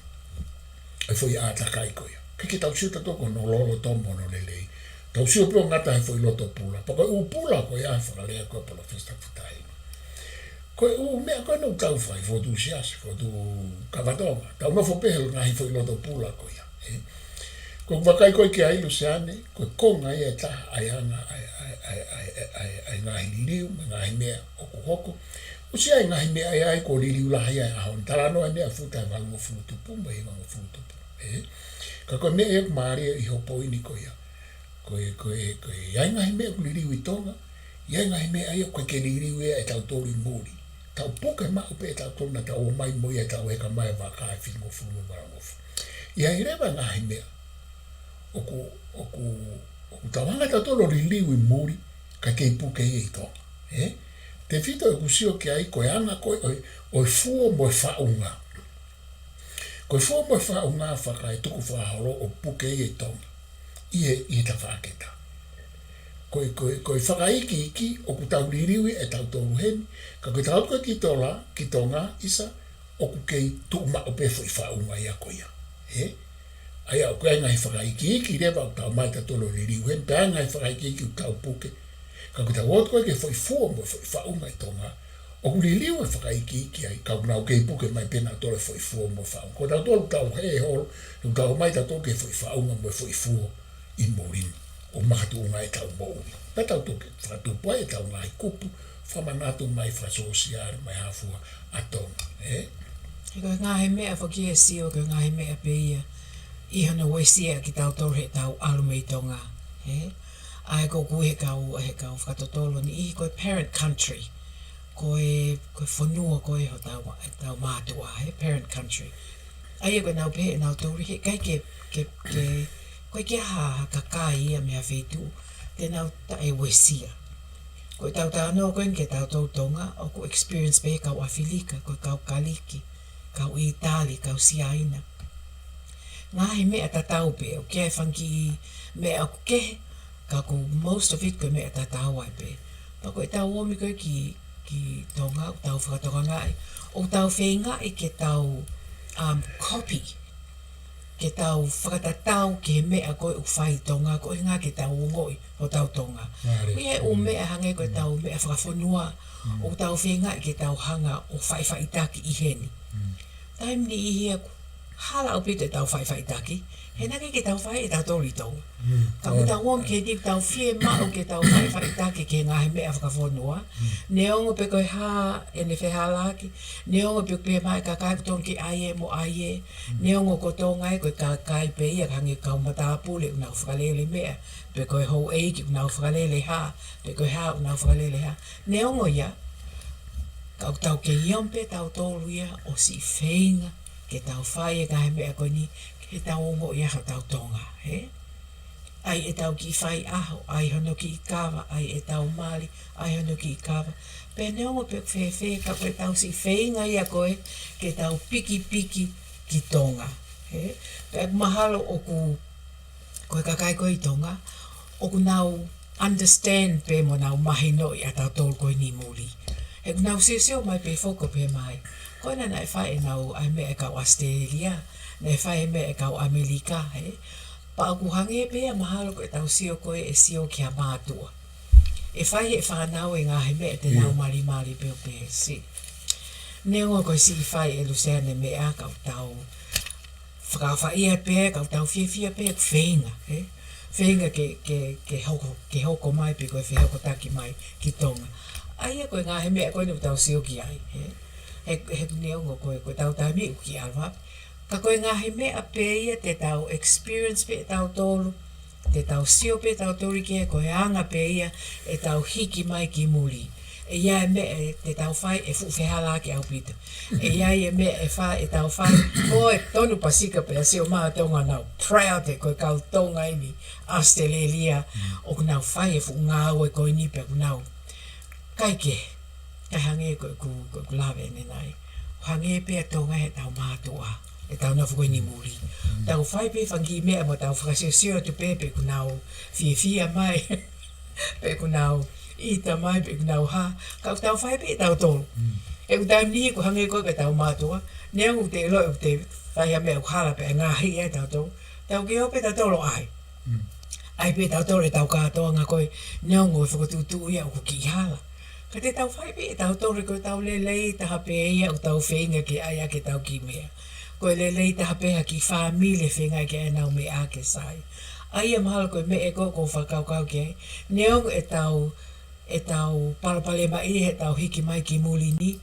E foʻi ʻātakai ko ia. ʻIkai ke tau sio tautolu ki hono loloto mo hono lelei. Tau sio pē ʻo ngata he foʻi loto pula. Pea ko e ʻū pula ko ia he fakalea ko ē ʻa Palōfesa Tafitahi. Ko e ʻū meʻa ko ē naʻa tau fai, fokotuʻu siasi, fokotuʻu kava Tonga. Tau nofo pē he ngaahi foʻi loto pula ko ia. Ē? Ko ʻeku vakai ko ē ki ai Luseane, ko e konga ia ʻe taha ʻa e anga ʻa e, ʻa e, ʻa e, ʻa e, ʻa e, ʻa e ngaahi liliu, mo e ngaahi meʻa ʻoku hoko. ʻOsi ʻi ai e ngaahi meʻa ia ʻoku liliu lahi ai ʻa hono talanoa ʻa e meʻa futa e valungofulu tupu, mo e hivangofulu tupu. Ē? Ka ko e meʻa ia ʻoku mālie ʻi hoʻo poini ko ia. Ko e, ko e, ko e, ʻi ai e ngaahi meʻa ʻoku liliu ʻi Tonga, ʻi ai e ngaahi meʻa ia ʻoku ʻikai ke liliu ia ʻe tautolu ʻi muli. Tau puke maʻu pē ʻe tautolu naʻa tau ō mai mo ia ʻi heʻetau heka mai e vaka ʻi he fitungofulu mo e valungofulu. ʻI ai leva e ngaahi meʻa ʻoku, ʻoku, ʻoku tau hanga ʻe tautolu ʻo liliu ʻi muli, kae kei puke ia ʻi Tonga. Ē? Tefito ʻeku sio ki ai ko e anga ko ē ʻo e, ʻo e fuo mo e faʻunga. Ko e fuo mo e faʻunga fakaetukufakaholo ʻoku puke ia ʻi Tonga. ʻI he, ʻi he tafaʻaki ʻe taha. Ko e, ko e, ko e fakaikiiki ʻoku tau liliu ia ʻe tautolu heni, ka ko ʻetau aʻu ko ē ki Tola, ki Tonga, ʻisa, ʻoku kei tuʻu maʻu pē foʻi faʻunga ia ko ia. Ē? ʻA ia ʻoku ʻi ai e ngaahi fakaikiiki leva ʻoku tau ō mai tautolu ʻo liliu heni, pea ʻi ai e ngaahi fakaikiiki ʻoku tau puke. Ka ko ʻetau aʻu ko ē ki he foʻi fuo mo e foʻi faʻunga ʻi Tonga, ʻoku liliu e fakaikiiki ai, ka ʻoku nau kei puke mai pē ʻe nautolu e foʻi fuo mo e faʻunga. Ko tautolu ʻoku tau hē holo, ʻoku tau ō mai tautolu ki he foʻi faʻunga mo e foʻi fuo ʻi muli, ʻo makatuʻunga ʻetau moʻui. Pea tau toki fakatupu ai ʻetau ngaahi kupu fakamanatu mai fakasōsiale, mai hafua ʻa Tonga, ē? He ko e ngaahi meʻa foki ʻe sio, ko e ngaahi meʻa pē ia ʻi hono uesia kitautolu heʻetau ʻalu mei Tonga, ē? ʻA ia ko ʻeku ui he kau, he kau fakatotolo ni ʻi he ko e parent country. Ko e, ko e fonua ko ē hotau, hotau mātuʻa, he parent country. ʻA ia ko ʻenau pehē ʻenautolu, he ʻikai ke, ke, ke, ʻoku ʻikai ke ʻi ai ha, ha kakai ia mei ha feituʻu te nau taʻeuesia. Ko ʻetau talanoa ko eni kia tautolu Tonga, ʻoku experience pē kau ʻAfilika, ko e kau Kaliki, kau ʻĪtali, kau Siaina. Ngaahi meʻa tatau pē, ʻoku ʻi ai e fanga kiʻi meʻa ʻoku kehe, ka ko most of it ko e meʻa tatau ai pē. Pea ko ʻetau ō mai ko ē ki, ki Tonga, ʻoku tau fakatokangaʻi, ʻoku tau feingaʻi ke tau, um, copy, ke tau fakatatau ki he meʻa ko ē ʻoku fai ʻi Tonga, ko e ʻuhinga ke tau ongoʻi hotau Tonga. Mālie. ʻI he ʻū meʻa hangē ko ʻetau meʻa fakafonua, ʻoku tau feingaʻi ke tau hanga ʻo faʻifaʻitaki ʻi heni. Taimi niʻihi ʻoku hala ʻaupito ʻetau faʻifaʻitaki, he naʻe ʻikai ke tau fai ʻe tautolu ʻi Tonga. Ka ʻoku tau ongo ke ni tau fiemaʻu ke tau faʻifaʻitaki ki he ngaahi meʻa fakafonua. Neongo pe ko e hā ʻene fehālaaki, neongo pe ko e hā e kakai ʻoku totonu ke ʻai ē mo ʻai ē, neongo ko Tonga ē ko e kakai pē ia hangē kau matāpule ʻoku nau fakalele meʻa, pe ko e houʻeiki ʻoku nau fakalele hā, pe ko e hā ʻoku nau fakalele hā. Neongo ia, ka ʻoku tau kei ō mai pē tautolu ia ʻo siʻi feinga ke tau fai e ngaahi meʻa ko eni, ke tau ongoʻi ai hotau Tonga, ē? ʻAi ʻetau kiʻi faiʻaho, ʻai hono kiʻi kava, ʻai ʻetau mali, ʻai hono kiʻi kava. Pea neongo pe ʻoku fēfē, ka ko ʻetau siʻi feinga ia ko ē ke tau pikipiki ki Tonga, ē? Pea ʻoku mahalo ʻoku, ko e kakai ko ē ʻi Tonga, ʻoku nau understand pē mo nau mahinoʻi ʻa tautolu ko eni muli. He ʻoku nau siosio mai pē foki ʻo pehē mai, ko ena naʻe fai ʻenau ʻai meʻa ʻe kau ʻAositelēlia, naʻe fai e meʻa ʻe kau ʻAmelika, ē? Pea ʻoku hangē pē ia mahalo ko ʻetau sio ko ē ʻe sio ki ha mātuʻa ʻe fai ʻe he fānau e ngaahi meʻa te nau malimali pē ʻo pehē siʻi. Neongo ko e siʻi fai ʻe Luseane meʻa ka ʻoku tau fakaʻapaʻapa pē, ka ʻoku tau fiefia pē, ʻoku feinga, ē? Feinga ke, ke, ke hoko, ke hoko mai pe ko e fehokotaki mai ki Tonga. ʻA ia ko e ngaahi meʻa ko eni ʻoku tau sio ki ai, ē? He, he neongo ko e, ko ʻetau taimi ʻoku kiʻi ʻalu ā. Ka ko e ngaahi meʻa pē ia te tau experience pē ʻe tautolu, Te tau sio pē tautolu ki he ko e anga pē ia ʻetau hiki mai ki muli. ʻE ʻi ai e meʻa te tau fai ʻe fuʻu fehālaaki ʻaupito. ʻE ʻi ai e meʻa ʻe fai, ʻe tau fai. Ko e tonu pasika pē ʻa Siomaha Tonga, nau proud he ko e kau Tonga eni ʻAositelēlia ʻoku nau fai e fuʻu ngāue ko eni pea ʻoku nau kai ke, kai hangē ko ʻeku, ko ʻeku lave ʻanenai. Hangē pē ʻa Tonga heʻetau mātuʻa, ʻetau nofo ko eni muli. Tau fai pē fanga kiʻi meʻa mo tau fakasiosio atu pē pe ʻoku nau fiefia mai, pe ʻoku nau ʻita mai, pe ʻoku nau hā. Ka ʻoku tau fai pē ʻe tautolu. ʻOku taimi niʻihi ʻoku hangē ko ē ko ʻetau mātuʻa, neongo ʻoku te ʻilo ʻoku te fai ha meʻa ʻoku hala pea ʻe ngaahi ai tautolu, tau ke ō pē tautolu ʻo ʻai. ʻAi pē tautolu ʻetau kātoanga ko ē, neongo e fokotuʻutuʻu ia ʻoku kiʻi hala. Ka te tau fai pē ʻe tautolu, ko ʻetau lelei taha pē ia ʻoku tau feinga ke ʻai ʻaki ʻetau kiʻi meʻa. Ko e lelei taha pē ha kiʻi fāmili ʻe feinga ke ʻai ʻenau meʻa ke sai. ʻA ia mahalo ko e meʻa ʻoku ou fakakaukau ki ai. Neongo ʻetau, ʻetau palopalemaʻia heʻetau hiki mai ki muli ni,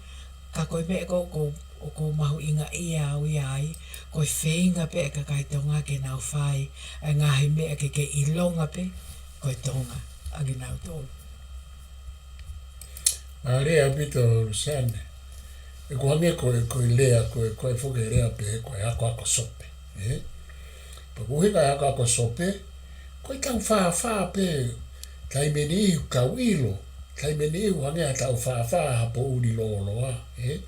ka ko e meʻa ʻoku, ʻoku, ʻoku mahuʻingaʻia au ia ai, ko e feinga pē ʻa e kakai Tonga ke nau fai ʻa e ngaahi meʻa ke ke ʻilonga pē ko e Tonga ʻa kinautolu. Mālie ʻaupito, Luseane. ʻOku hangē ko e, ko e lea, ko e, ko e foʻi lea pē, ko e akoako sope, ē? Pea ko e ʻuhinga e akoako sope, ko ʻetau fāfā pē, taimi ʻe niʻihi ʻoku tau ʻilo, taimi ʻe niʻihi ʻoku hangē haʻatau fāfā ha poʻuli lōloa, ē?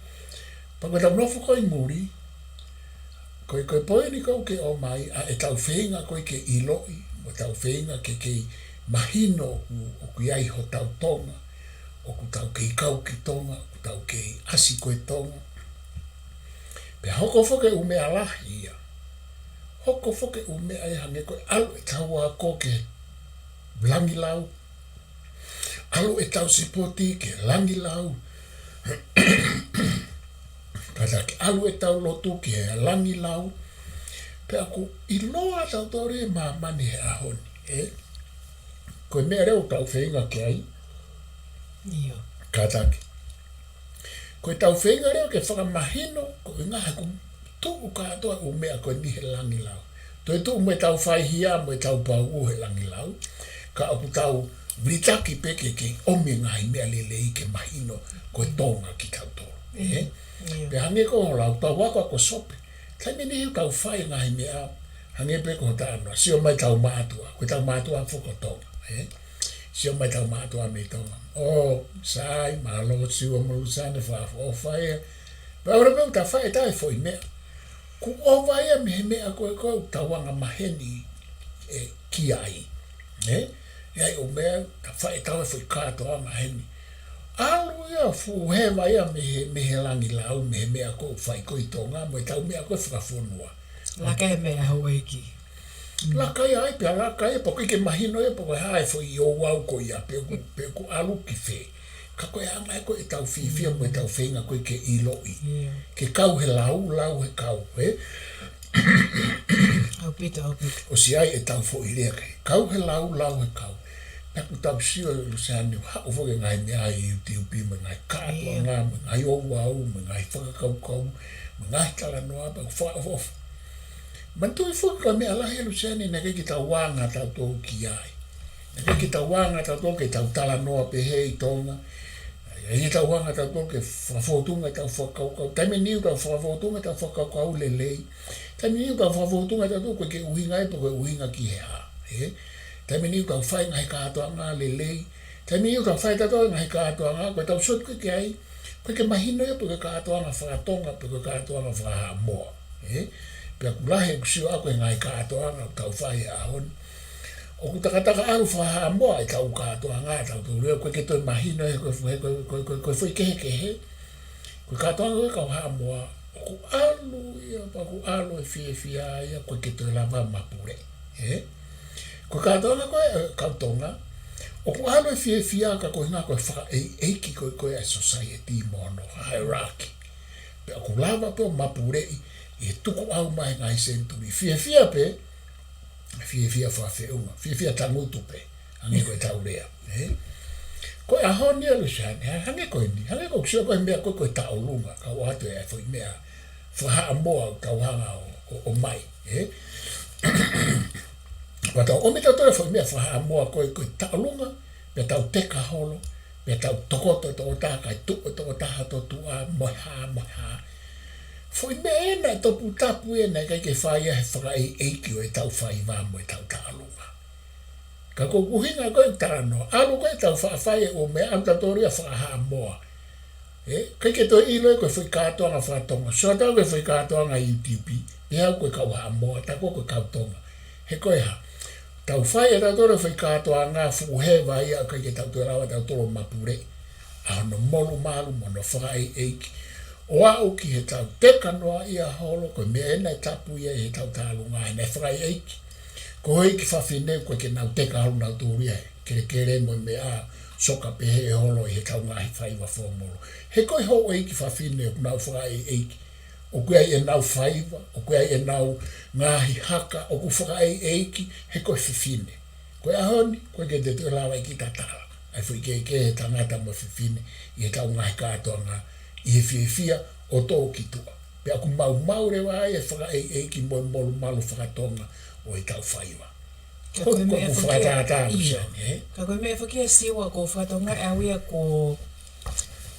Pea ko ʻetau nofo ko ē ʻi muli, ko e, ko e poini ʻoku ou kei ʻomai, ʻa ʻetau feinga ko ē ke ʻiloʻi, mo ʻetau feinga ke kei mahino ʻoku, ʻoku ʻi ai hotau Tonga, ʻoku tau kei kau ki Tonga, ʻoku tau kei ʻasi ko ē Tonga. Pea hoko foki e ʻū meʻa lahi ia. Hoko foki e ʻū meʻa ia hangē ko e ʻalu ʻetau ako ki he Langilau. ʻAlu ʻetau sipoti ki he Langilau. Kātaki, ʻalu ʻetau lotu ki he Langilau. Pea ʻoku ʻiloa tautolu ʻe māmani he ʻaho ni, ē? Ko e meʻa leva ʻoku tau feinga ki ai. ʻIo. Kātaki. Ko ʻetau feinga leva ke fakamahino, ko e ʻuhinga he ʻoku tuʻu kātoa e ʻū meʻa ko eni he Langilau. Toe tuʻu mo ʻetau faihia, mo ʻetau pauʻu he Langilau. Ka ʻoku tau vilitaki pē ke, ke ʻomi e ngaahi meʻa lelei ke mahino ko e Tonga kitautolu. Ē? ʻIo. Pea hangē ko hoʻo lau, tau akoako sope. Taimi ʻe niʻihi ʻoku tau fai e ngaahi meʻa, hangē pē ko hoʻo talanoa, sio mai ʻetau mātuʻa, ko ʻetau mātuʻa foki ko Tonga, ē? Sio mai ʻetau mātuʻa mei Tonga. ʻŌ, sai, mālō Siua mo Luseane, fakaʻofoʻofa ia. Pea ʻalu pē ʻo tau fai ʻetau foʻi meʻa. Kuo ʻova ia mei he meʻa ko ē ʻoku tau anga maheni, ē, ki ai. Ē? ʻI ai e ʻū meʻa, tau fai ʻetau foʻi kātoanga heni. ʻAlu ia, fuʻu heva ia mei he, mei he Langilau, mei he meʻa ʻoku fai ko ē ʻi Tonga, mo ʻetau meʻa ko ē fakafonua. Laka e meʻa houʻeiki. Laka ia ai, pea laka ia, pea ʻoku ʻikai ke mahino ia, pe ko e hā e foʻi ouau ko ia, pe ʻoku, pe ʻoku ʻalu ki fē. Ka ko e anga ia ko ē ʻetau fiefia, mo ʻetau feinga ko ē ke ʻiloʻi. ʻIo. Ke kau he lau, lau he kau, ē? ʻAupito, ʻaupito. ʻOsi ʻi ai ʻetau foʻi lea ke kau he lau, lau he kau. Pea ʻoku tau sio, Luseane, ʻoku haʻu foki e ngaahi meʻa ʻi he YouTube, mo e ngaahi kātoanga, ʻIo. mo e ngaahi ouau, mo e ngaahi fakakaukau, mo e ngaahi talanoa, pea ʻoku fakaʻofoʻofa. Manatuʻi foki ko e meʻa lahi, Luseane, naʻe ʻikai ke tau anga tautolu ki ai. Naʻe ʻikai ke tau anga tautolu ke tau talanoa pehē ʻi Tonga. ʻIkai ke tau anga tautolu ke fakafōtunga ʻetau fakakaukau. Taimi ʻe niʻihi ʻoku tau fakafōtunga ʻetau fakakaukau lelei. Taimi ʻe niʻihi ʻoku tau fakafōtunga tautolu ko e ʻuhinga ia pe ko e ʻuhinga ki he hā. Ē? Taimi ʻe niʻihi ʻoku tau fai ngaahi kātoanga lelei. Taimi ʻe niʻihi ʻoku tau fai tautolu ngaahi kātoanga, ko ʻetau sio atu ki ai, ʻoku ʻikai ke mahino ia pe ko e kātoanga faka-Tonga, pe ko e kātoanga faka-Haʻamoa. Ē? Pea ʻoku lahi ʻeku sio ʻaʻaku he ngaahi kātoanga ʻoku tau fai he ʻaho ni. ʻOku takataka ʻalu faka-Haʻamoa ʻetau kātoanga, ʻetau tō lea, ʻoku ʻikai ke toe mahino ia, ko e, ko e, ko e, ko e, ko e foʻi kehekehe. Ko e kātoanga ko ē kau Haʻamoa, ʻoku ʻalu ia, pea ʻoku ʻalu e fiefia ia, ʻoku ʻikai ke toe lava mapuleʻi. Ē? Ko e kātoanga ko ē, ē, kau Tonga, ʻoku ʻalu e fiefia ka ko e ʻuhinga ko e fakaʻeiʻeiki ko ē, ko ē ʻa e society mo hono hierarchy. Pea ʻoku lava pē ʻo mapuleʻi ʻi he tukuʻau mai ngaahi senituli. Fiefia pē, fiefia fakafeʻunga, fiefia tangutu pē, hangē ko ʻetau lea, ē? Ko e ʻaho ni ʻa Luseane, hangē ko eni, hangē ko ʻeku sio ko e meʻa ko ē, ko e taʻolunga, kau atu e foʻi meʻa faka-Haʻamoa ʻoku tau hanga ʻo, ʻo, ʻomai, ē? ʻO Ka tau ʻomi tautolu e foʻi meʻa fakahaʻamoa ko ē, ko e taʻolunga, pea tau teka holo, pea tau tokoto e tokotaha, kae tuʻu e tokotaha ʻo tuʻa, mo e hā, mo e hā. Foʻi meʻa ena ʻe toputapu ena ʻikai ke fai ia he fakaʻeiʻeiki ʻo ʻetau faiva mo ʻetau taʻolunga. Ka ko e ʻuhinga ko ē ʻeku talanoa, ʻalu ko ē ʻetau faʻa fai e ʻū meʻa, ʻalu tautolu ia ʻo fakahaʻamoa. ʻE, ʻikai ke toe ʻilo ia ko e foʻi kātoanga faka-Tonga. Sio atu ko e foʻi kātoanga YouTube, pehē au ko e kau Haʻamoa, tā ko ē ko e kau Tonga. He ko e hā? Tau fai ʻe tautolu e foʻi kātoanga fuʻu heva ia, ʻikai ke tau toe lava tautolu ʻo mapuleʻi ʻa hono molumalu mo hono fakaʻeiʻeiki. ʻO aʻu ki heʻetau teka noaʻia holo, ko e meʻa ena ʻe tapu ia ʻi heʻetau taʻolunga, he naʻe fakaʻeiʻeiki. Ko e houʻeiki fafine ʻoku ʻikai ke nau teka holo nautolu ia he kelekele mo e meʻa, soka pehē holo ʻi heʻetau ngaahi faiva fōmolo. He ko e houʻeiki fafine ʻoku nau fakaʻeiʻeiki. ʻOku ʻi ai ʻenau faiva, ʻoku ʻi ai ʻenau ngaahi haka, ʻoku fakaʻeiʻeiki, he ko e fefine. Ko e ʻaho ni, ʻoku ʻikai ke te toe lava ʻe kita ʻo tala ʻa e foʻi kehekehe ʻo e tangata mo e fefine ʻi heʻetau ngaahi kātoanga, ʻi he fiefia ʻo tō ki tuʻa. Pea ʻoku maumau leva ai e fakaʻeiʻeiki mo e molumalu faka-Tonga ʻo ʻetau faiva. Ka ko e meʻa foki ia, fakatātā, ʻio. Luseane, ē? Ka ko e meʻa foki ia Siua ʻoku ou fakatokangaʻi au ia ko,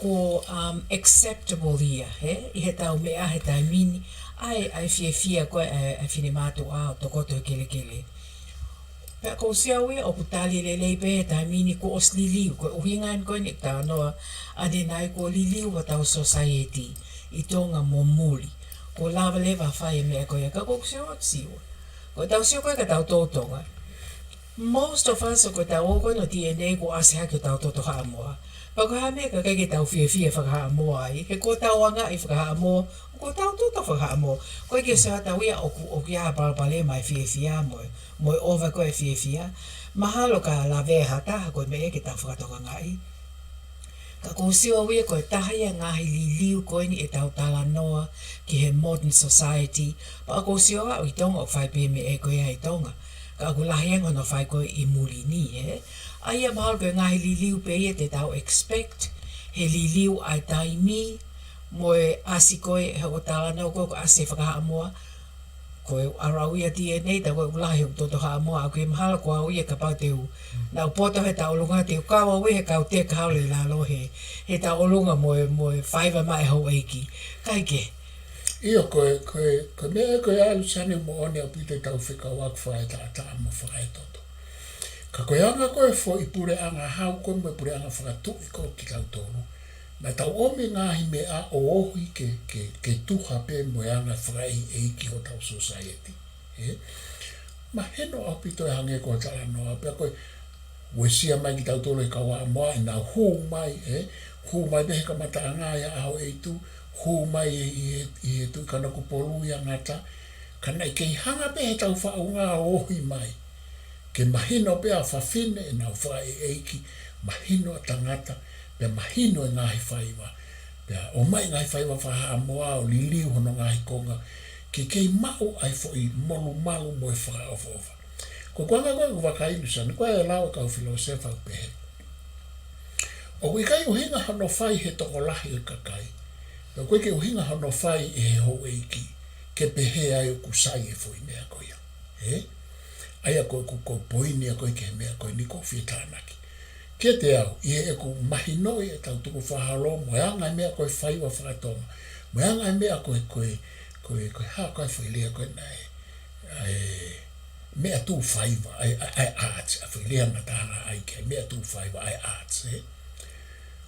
ko, um, acceptable ia, ē? ʻI heʻetau meʻa he taimi ni, ʻa e, ʻa e fiefia ko ē ʻa e, ʻa e finemātuʻa ʻo tokoto he kelekele. Pea ʻoku ou sio au ia ʻoku tali lelei pē he taimi ni kuo ʻosi liliu, ko e ʻuhinga eni ko eni ʻeku talanoa ʻanenai kuo liliu hotau society ʻi Tonga mo muli. Kuo lava leva ʻo fai e meʻa ko ia, ka ʻoku ou sio au Siua. Ko ʻetau sio ko ē ki heʻetau toto Tonga. Most of us, ko ʻetau ō ko eni ʻo DNA kuo ʻasi hake hotau toto Haʻamoa. Pea ko e hā e meʻa ʻoku ʻikai ke tau fiefia fakahaʻamoa ai, he kuo tau angaʻi fakahaʻamoa, ko hotau toto fakahaʻamoa. ʻOku ʻikai ke sio atu ia ʻoku, ʻoku ʻi ai ha palopalema ʻi he fiefia mo e, mo e ʻova ko ē e fiefia. Mahalo ka lavea ha taha ko e meʻa ia ke tau fakatokangaʻi. Ka ʻoku ou sio au ia ko e taha ia e ngaahi liliu ko eni ʻetau talanoa ki he modern society. Pea ʻoku ou sio au ʻi Tonga ʻoku fai pē meʻa ko ia ʻi Tonga. Ka ʻoku lahi ange hono fai ko ē ʻi muli ni, ē. ʻA ia mahalo ko e ngaahi liliu pē ia te tau expect, he liliu ʻa e taimi, mo e ʻasi ko ē he ʻo talanoa ko ē ʻoku ʻasi e fakahaʻamoa, ko e ʻalu au ia DNA, tā ko ē ʻoku lahi hoku toto Haʻamoa, ʻoku ʻikai mahalo ko au ia kapau te u, naʻa ku poto he taʻolunga te u kau au ia he kau teka holo ʻi lalo he, he taʻolunga mo e, mo e faiva maʻa e houʻeiki. ʻIkai ke. ʻIo, ko e, ko e, ko e meʻa ko ē ʻalu Luseane, moʻoni ʻaupito ʻetau fekauʻaki fakaetaʻataʻa mo fakaetoto. Ka ko e anga ko ē foʻi puleʻanga hau ko ē mo e puleʻanga fakatuʻi ko ē kitautolu, naʻa tau ʻomi e ngaahi meʻa ʻo ohi ke, ke, ke tuha pē mo e anga fakaʻeiʻeiki hotau society. Ē? Mahino ʻaupito e hangē ko e talanoa pē ko ē, uesia mai kitautolu ʻe he kau Haʻamoa, ʻenau hū mai, ē? Hū mai pē he kamataʻanga ia ʻaho ʻe hitu, hū mai ʻi he, ʻi he Tuʻi Kanokupolu ia ʻa Ngata, ka naʻe kei hanga pē heʻetau faʻunga ʻo ohi mai. Ke mahino pē ʻa fafine ʻenau fakaʻeiʻeiki, mahino ʻa tangata, pea mahino e ngaahi faiva. Pea ʻomai e ngaahi faiva fakahaʻamoa ʻo liliu hono ngaahi konga, ke kei maʻu ai e foʻi molumalu mo e fakaʻofoʻofa. Ko e anga ko ē ʻeku vakai Luseane, ko e lau ʻa e kau filōsefa ʻoku pehē, ʻoku ʻikai ʻuhinga hono fai ʻe he tokolahi ʻo e kakai, pea ʻoku ʻikai ke ʻuhinga hono fai ʻe he houʻeiki, ke pehē ai ʻoku sai e foʻi meʻa ko ia. Ē? ʻA ia ko ʻeku, ko e poini ia ko ē ki he meʻa ko eni ʻoku ou fie tānaki. Kiate au, ʻi heʻeku mahinoʻi ʻetau tukufakaholo, mo e anga e meʻa ko e faiva faka-Tonga, mo e anga e meʻa ko e, ko e, ko e, ko e hā ko ā e foʻi lea ko ena ē, ʻa e meʻa tuʻu faiva, ʻa e, ʻa e, ʻa e arts, ʻa e foʻi lea naʻa tau hanga ʻai ki ai, meʻa tuʻu faiva, ʻa e arts, ē.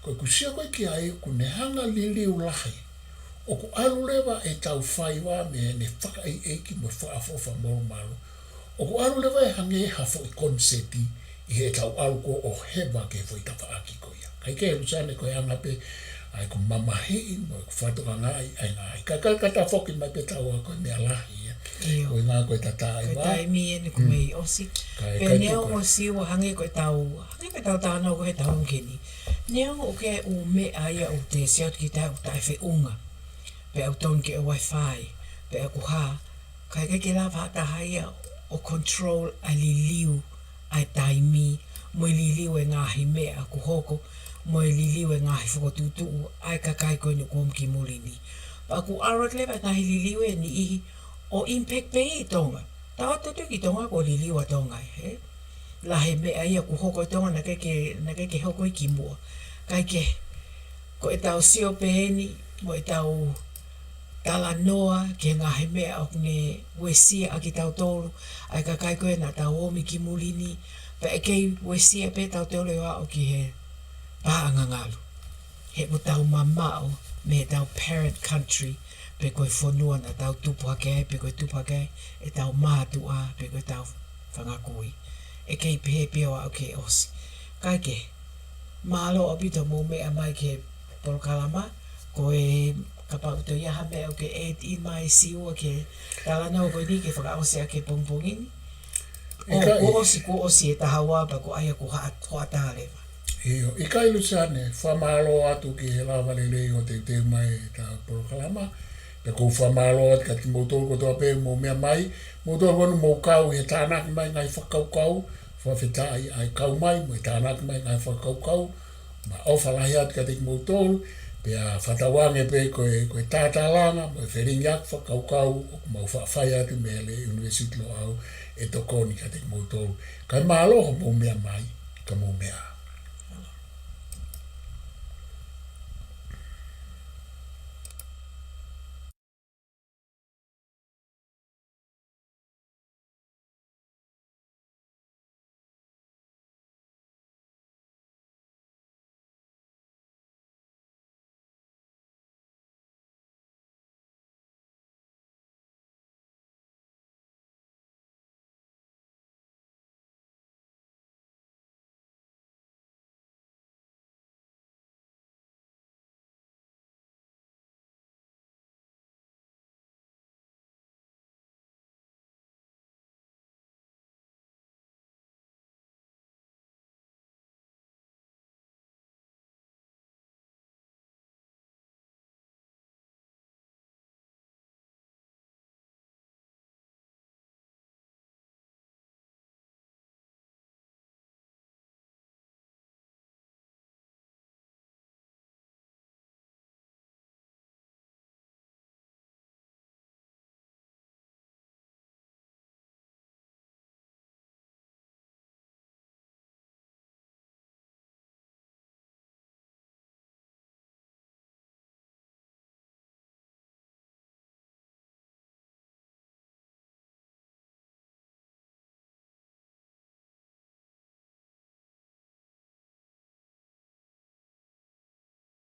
Ko ʻeku sio ko ē ki ai, ʻoku ne hanga liliu lahi. ʻOku ʻalu leva ʻetau faiva mei heʻene fakaʻeiʻeiki mo e fakaʻofoʻofa molumalu. ʻOku ʻalu leva ʻo hangē ha foʻi koniseti ʻi heʻetau ʻalu ko ē ʻo heva ki he foʻi tafaʻaki ko ia. Kae kehe Luseane, ko e anga pē ʻa ʻeku mamahiʻi mo ʻeku fakatokangaʻi ʻa e ngaahi. Ka, ka, ka tafoki mai pē taua ko e meʻa lahi ia. ʻIo. Ko e ngaahi ko e tatā ʻi he taimi eni ʻoku mei ʻosi. Kae, pea kae neongo tuku. Siua, hangē ko ʻetau, hangē ko ʻetau talanoa ko ē he taʻu ko eni. Neongo ʻoku ʻi ai e ʻū meʻa ia ʻoku te sio atu ki ai ʻoku taʻefeʻunga. Pea ʻoku tonu ke ʻoua ʻe fai, pea ʻoku hā, ka ʻikai ke lava ha taha ia ʻo control ʻa e liliu ʻa e taimi, mo e liliu e ngaahi meʻa ʻoku hoko, mo e liliu e ngaahi fokotuʻutuʻu ʻa e kakai ko eni ʻoku ʻomi ki muli ni. Pea ʻoku ʻalu atu leva e ngaahi liliu ʻe niʻihi ʻo impact pē ʻi Tonga. Tau atu ki Tonga, kuo liliu ʻa Tonga, ē? Lahi e meʻa ia kuo hoko ʻi Tonga naʻe ʻikai ke, naʻe ʻikai ke hoko ia kimuʻa. Kae kehe, ko ʻetau sio pē eni mo ʻetau talanoa ki he ngaahi meʻa ʻoku ne uesia ʻa kitautolu, ʻa e kakai ko ē naʻa tau ō mai ki muli ni, pea ʻe kei uesia pē tautolu ʻo aʻu ki he paʻanga ngalu. He ʻoku tau mamaʻo mei heʻetau parent country, pe ko e fonua naʻa tau tupu hake ai, pe ko e tupu hake ai ʻetau mātuʻa, pe ko ʻetau fanga kui. ʻE kei pehē pē ʻo aʻu ki he ʻosi. Kae kehe, mālō ʻaupito hoʻomou meʻa mai ki he polokalama, ko e kapau ʻoku toe ʻi ai ha meʻa ʻoku ke add in mai, Siua, ki he talanoa ko eni ke fakaʻosi ʻaki e pongipongi ni. ʻO ʻIkai. Kuo ʻosi, kuo ʻosi e taha ua pea ko ia kuo hoʻa-, hoʻatā leva. ʻIo, ʻikai Lusiane, fakamālō atu ki he lava lelei hoʻo teuteu mai ʻetau polokalama. Pea ʻoku ou fakamālō atu kiate kimoutolu kotoa pē hoʻomou meʻa mai, moutolu ʻoku mou kau he tānaki mai ngaahi fakakaukau, fakafetaʻi ʻa e kau mai mo e tānaki mai ngaahi fakakaukau, mo e ʻofa lahi atu kiate kimoutolu, pea fakatauange pē ko e, ko e tātālanga mo e felingiʻaki fakakaukau ʻoku mau faʻa fai atu mei he University Loʻau ʻe tokoni kiate kimoutolu. Kae mālō hoʻomou meʻa mai, ka mou meʻa ā.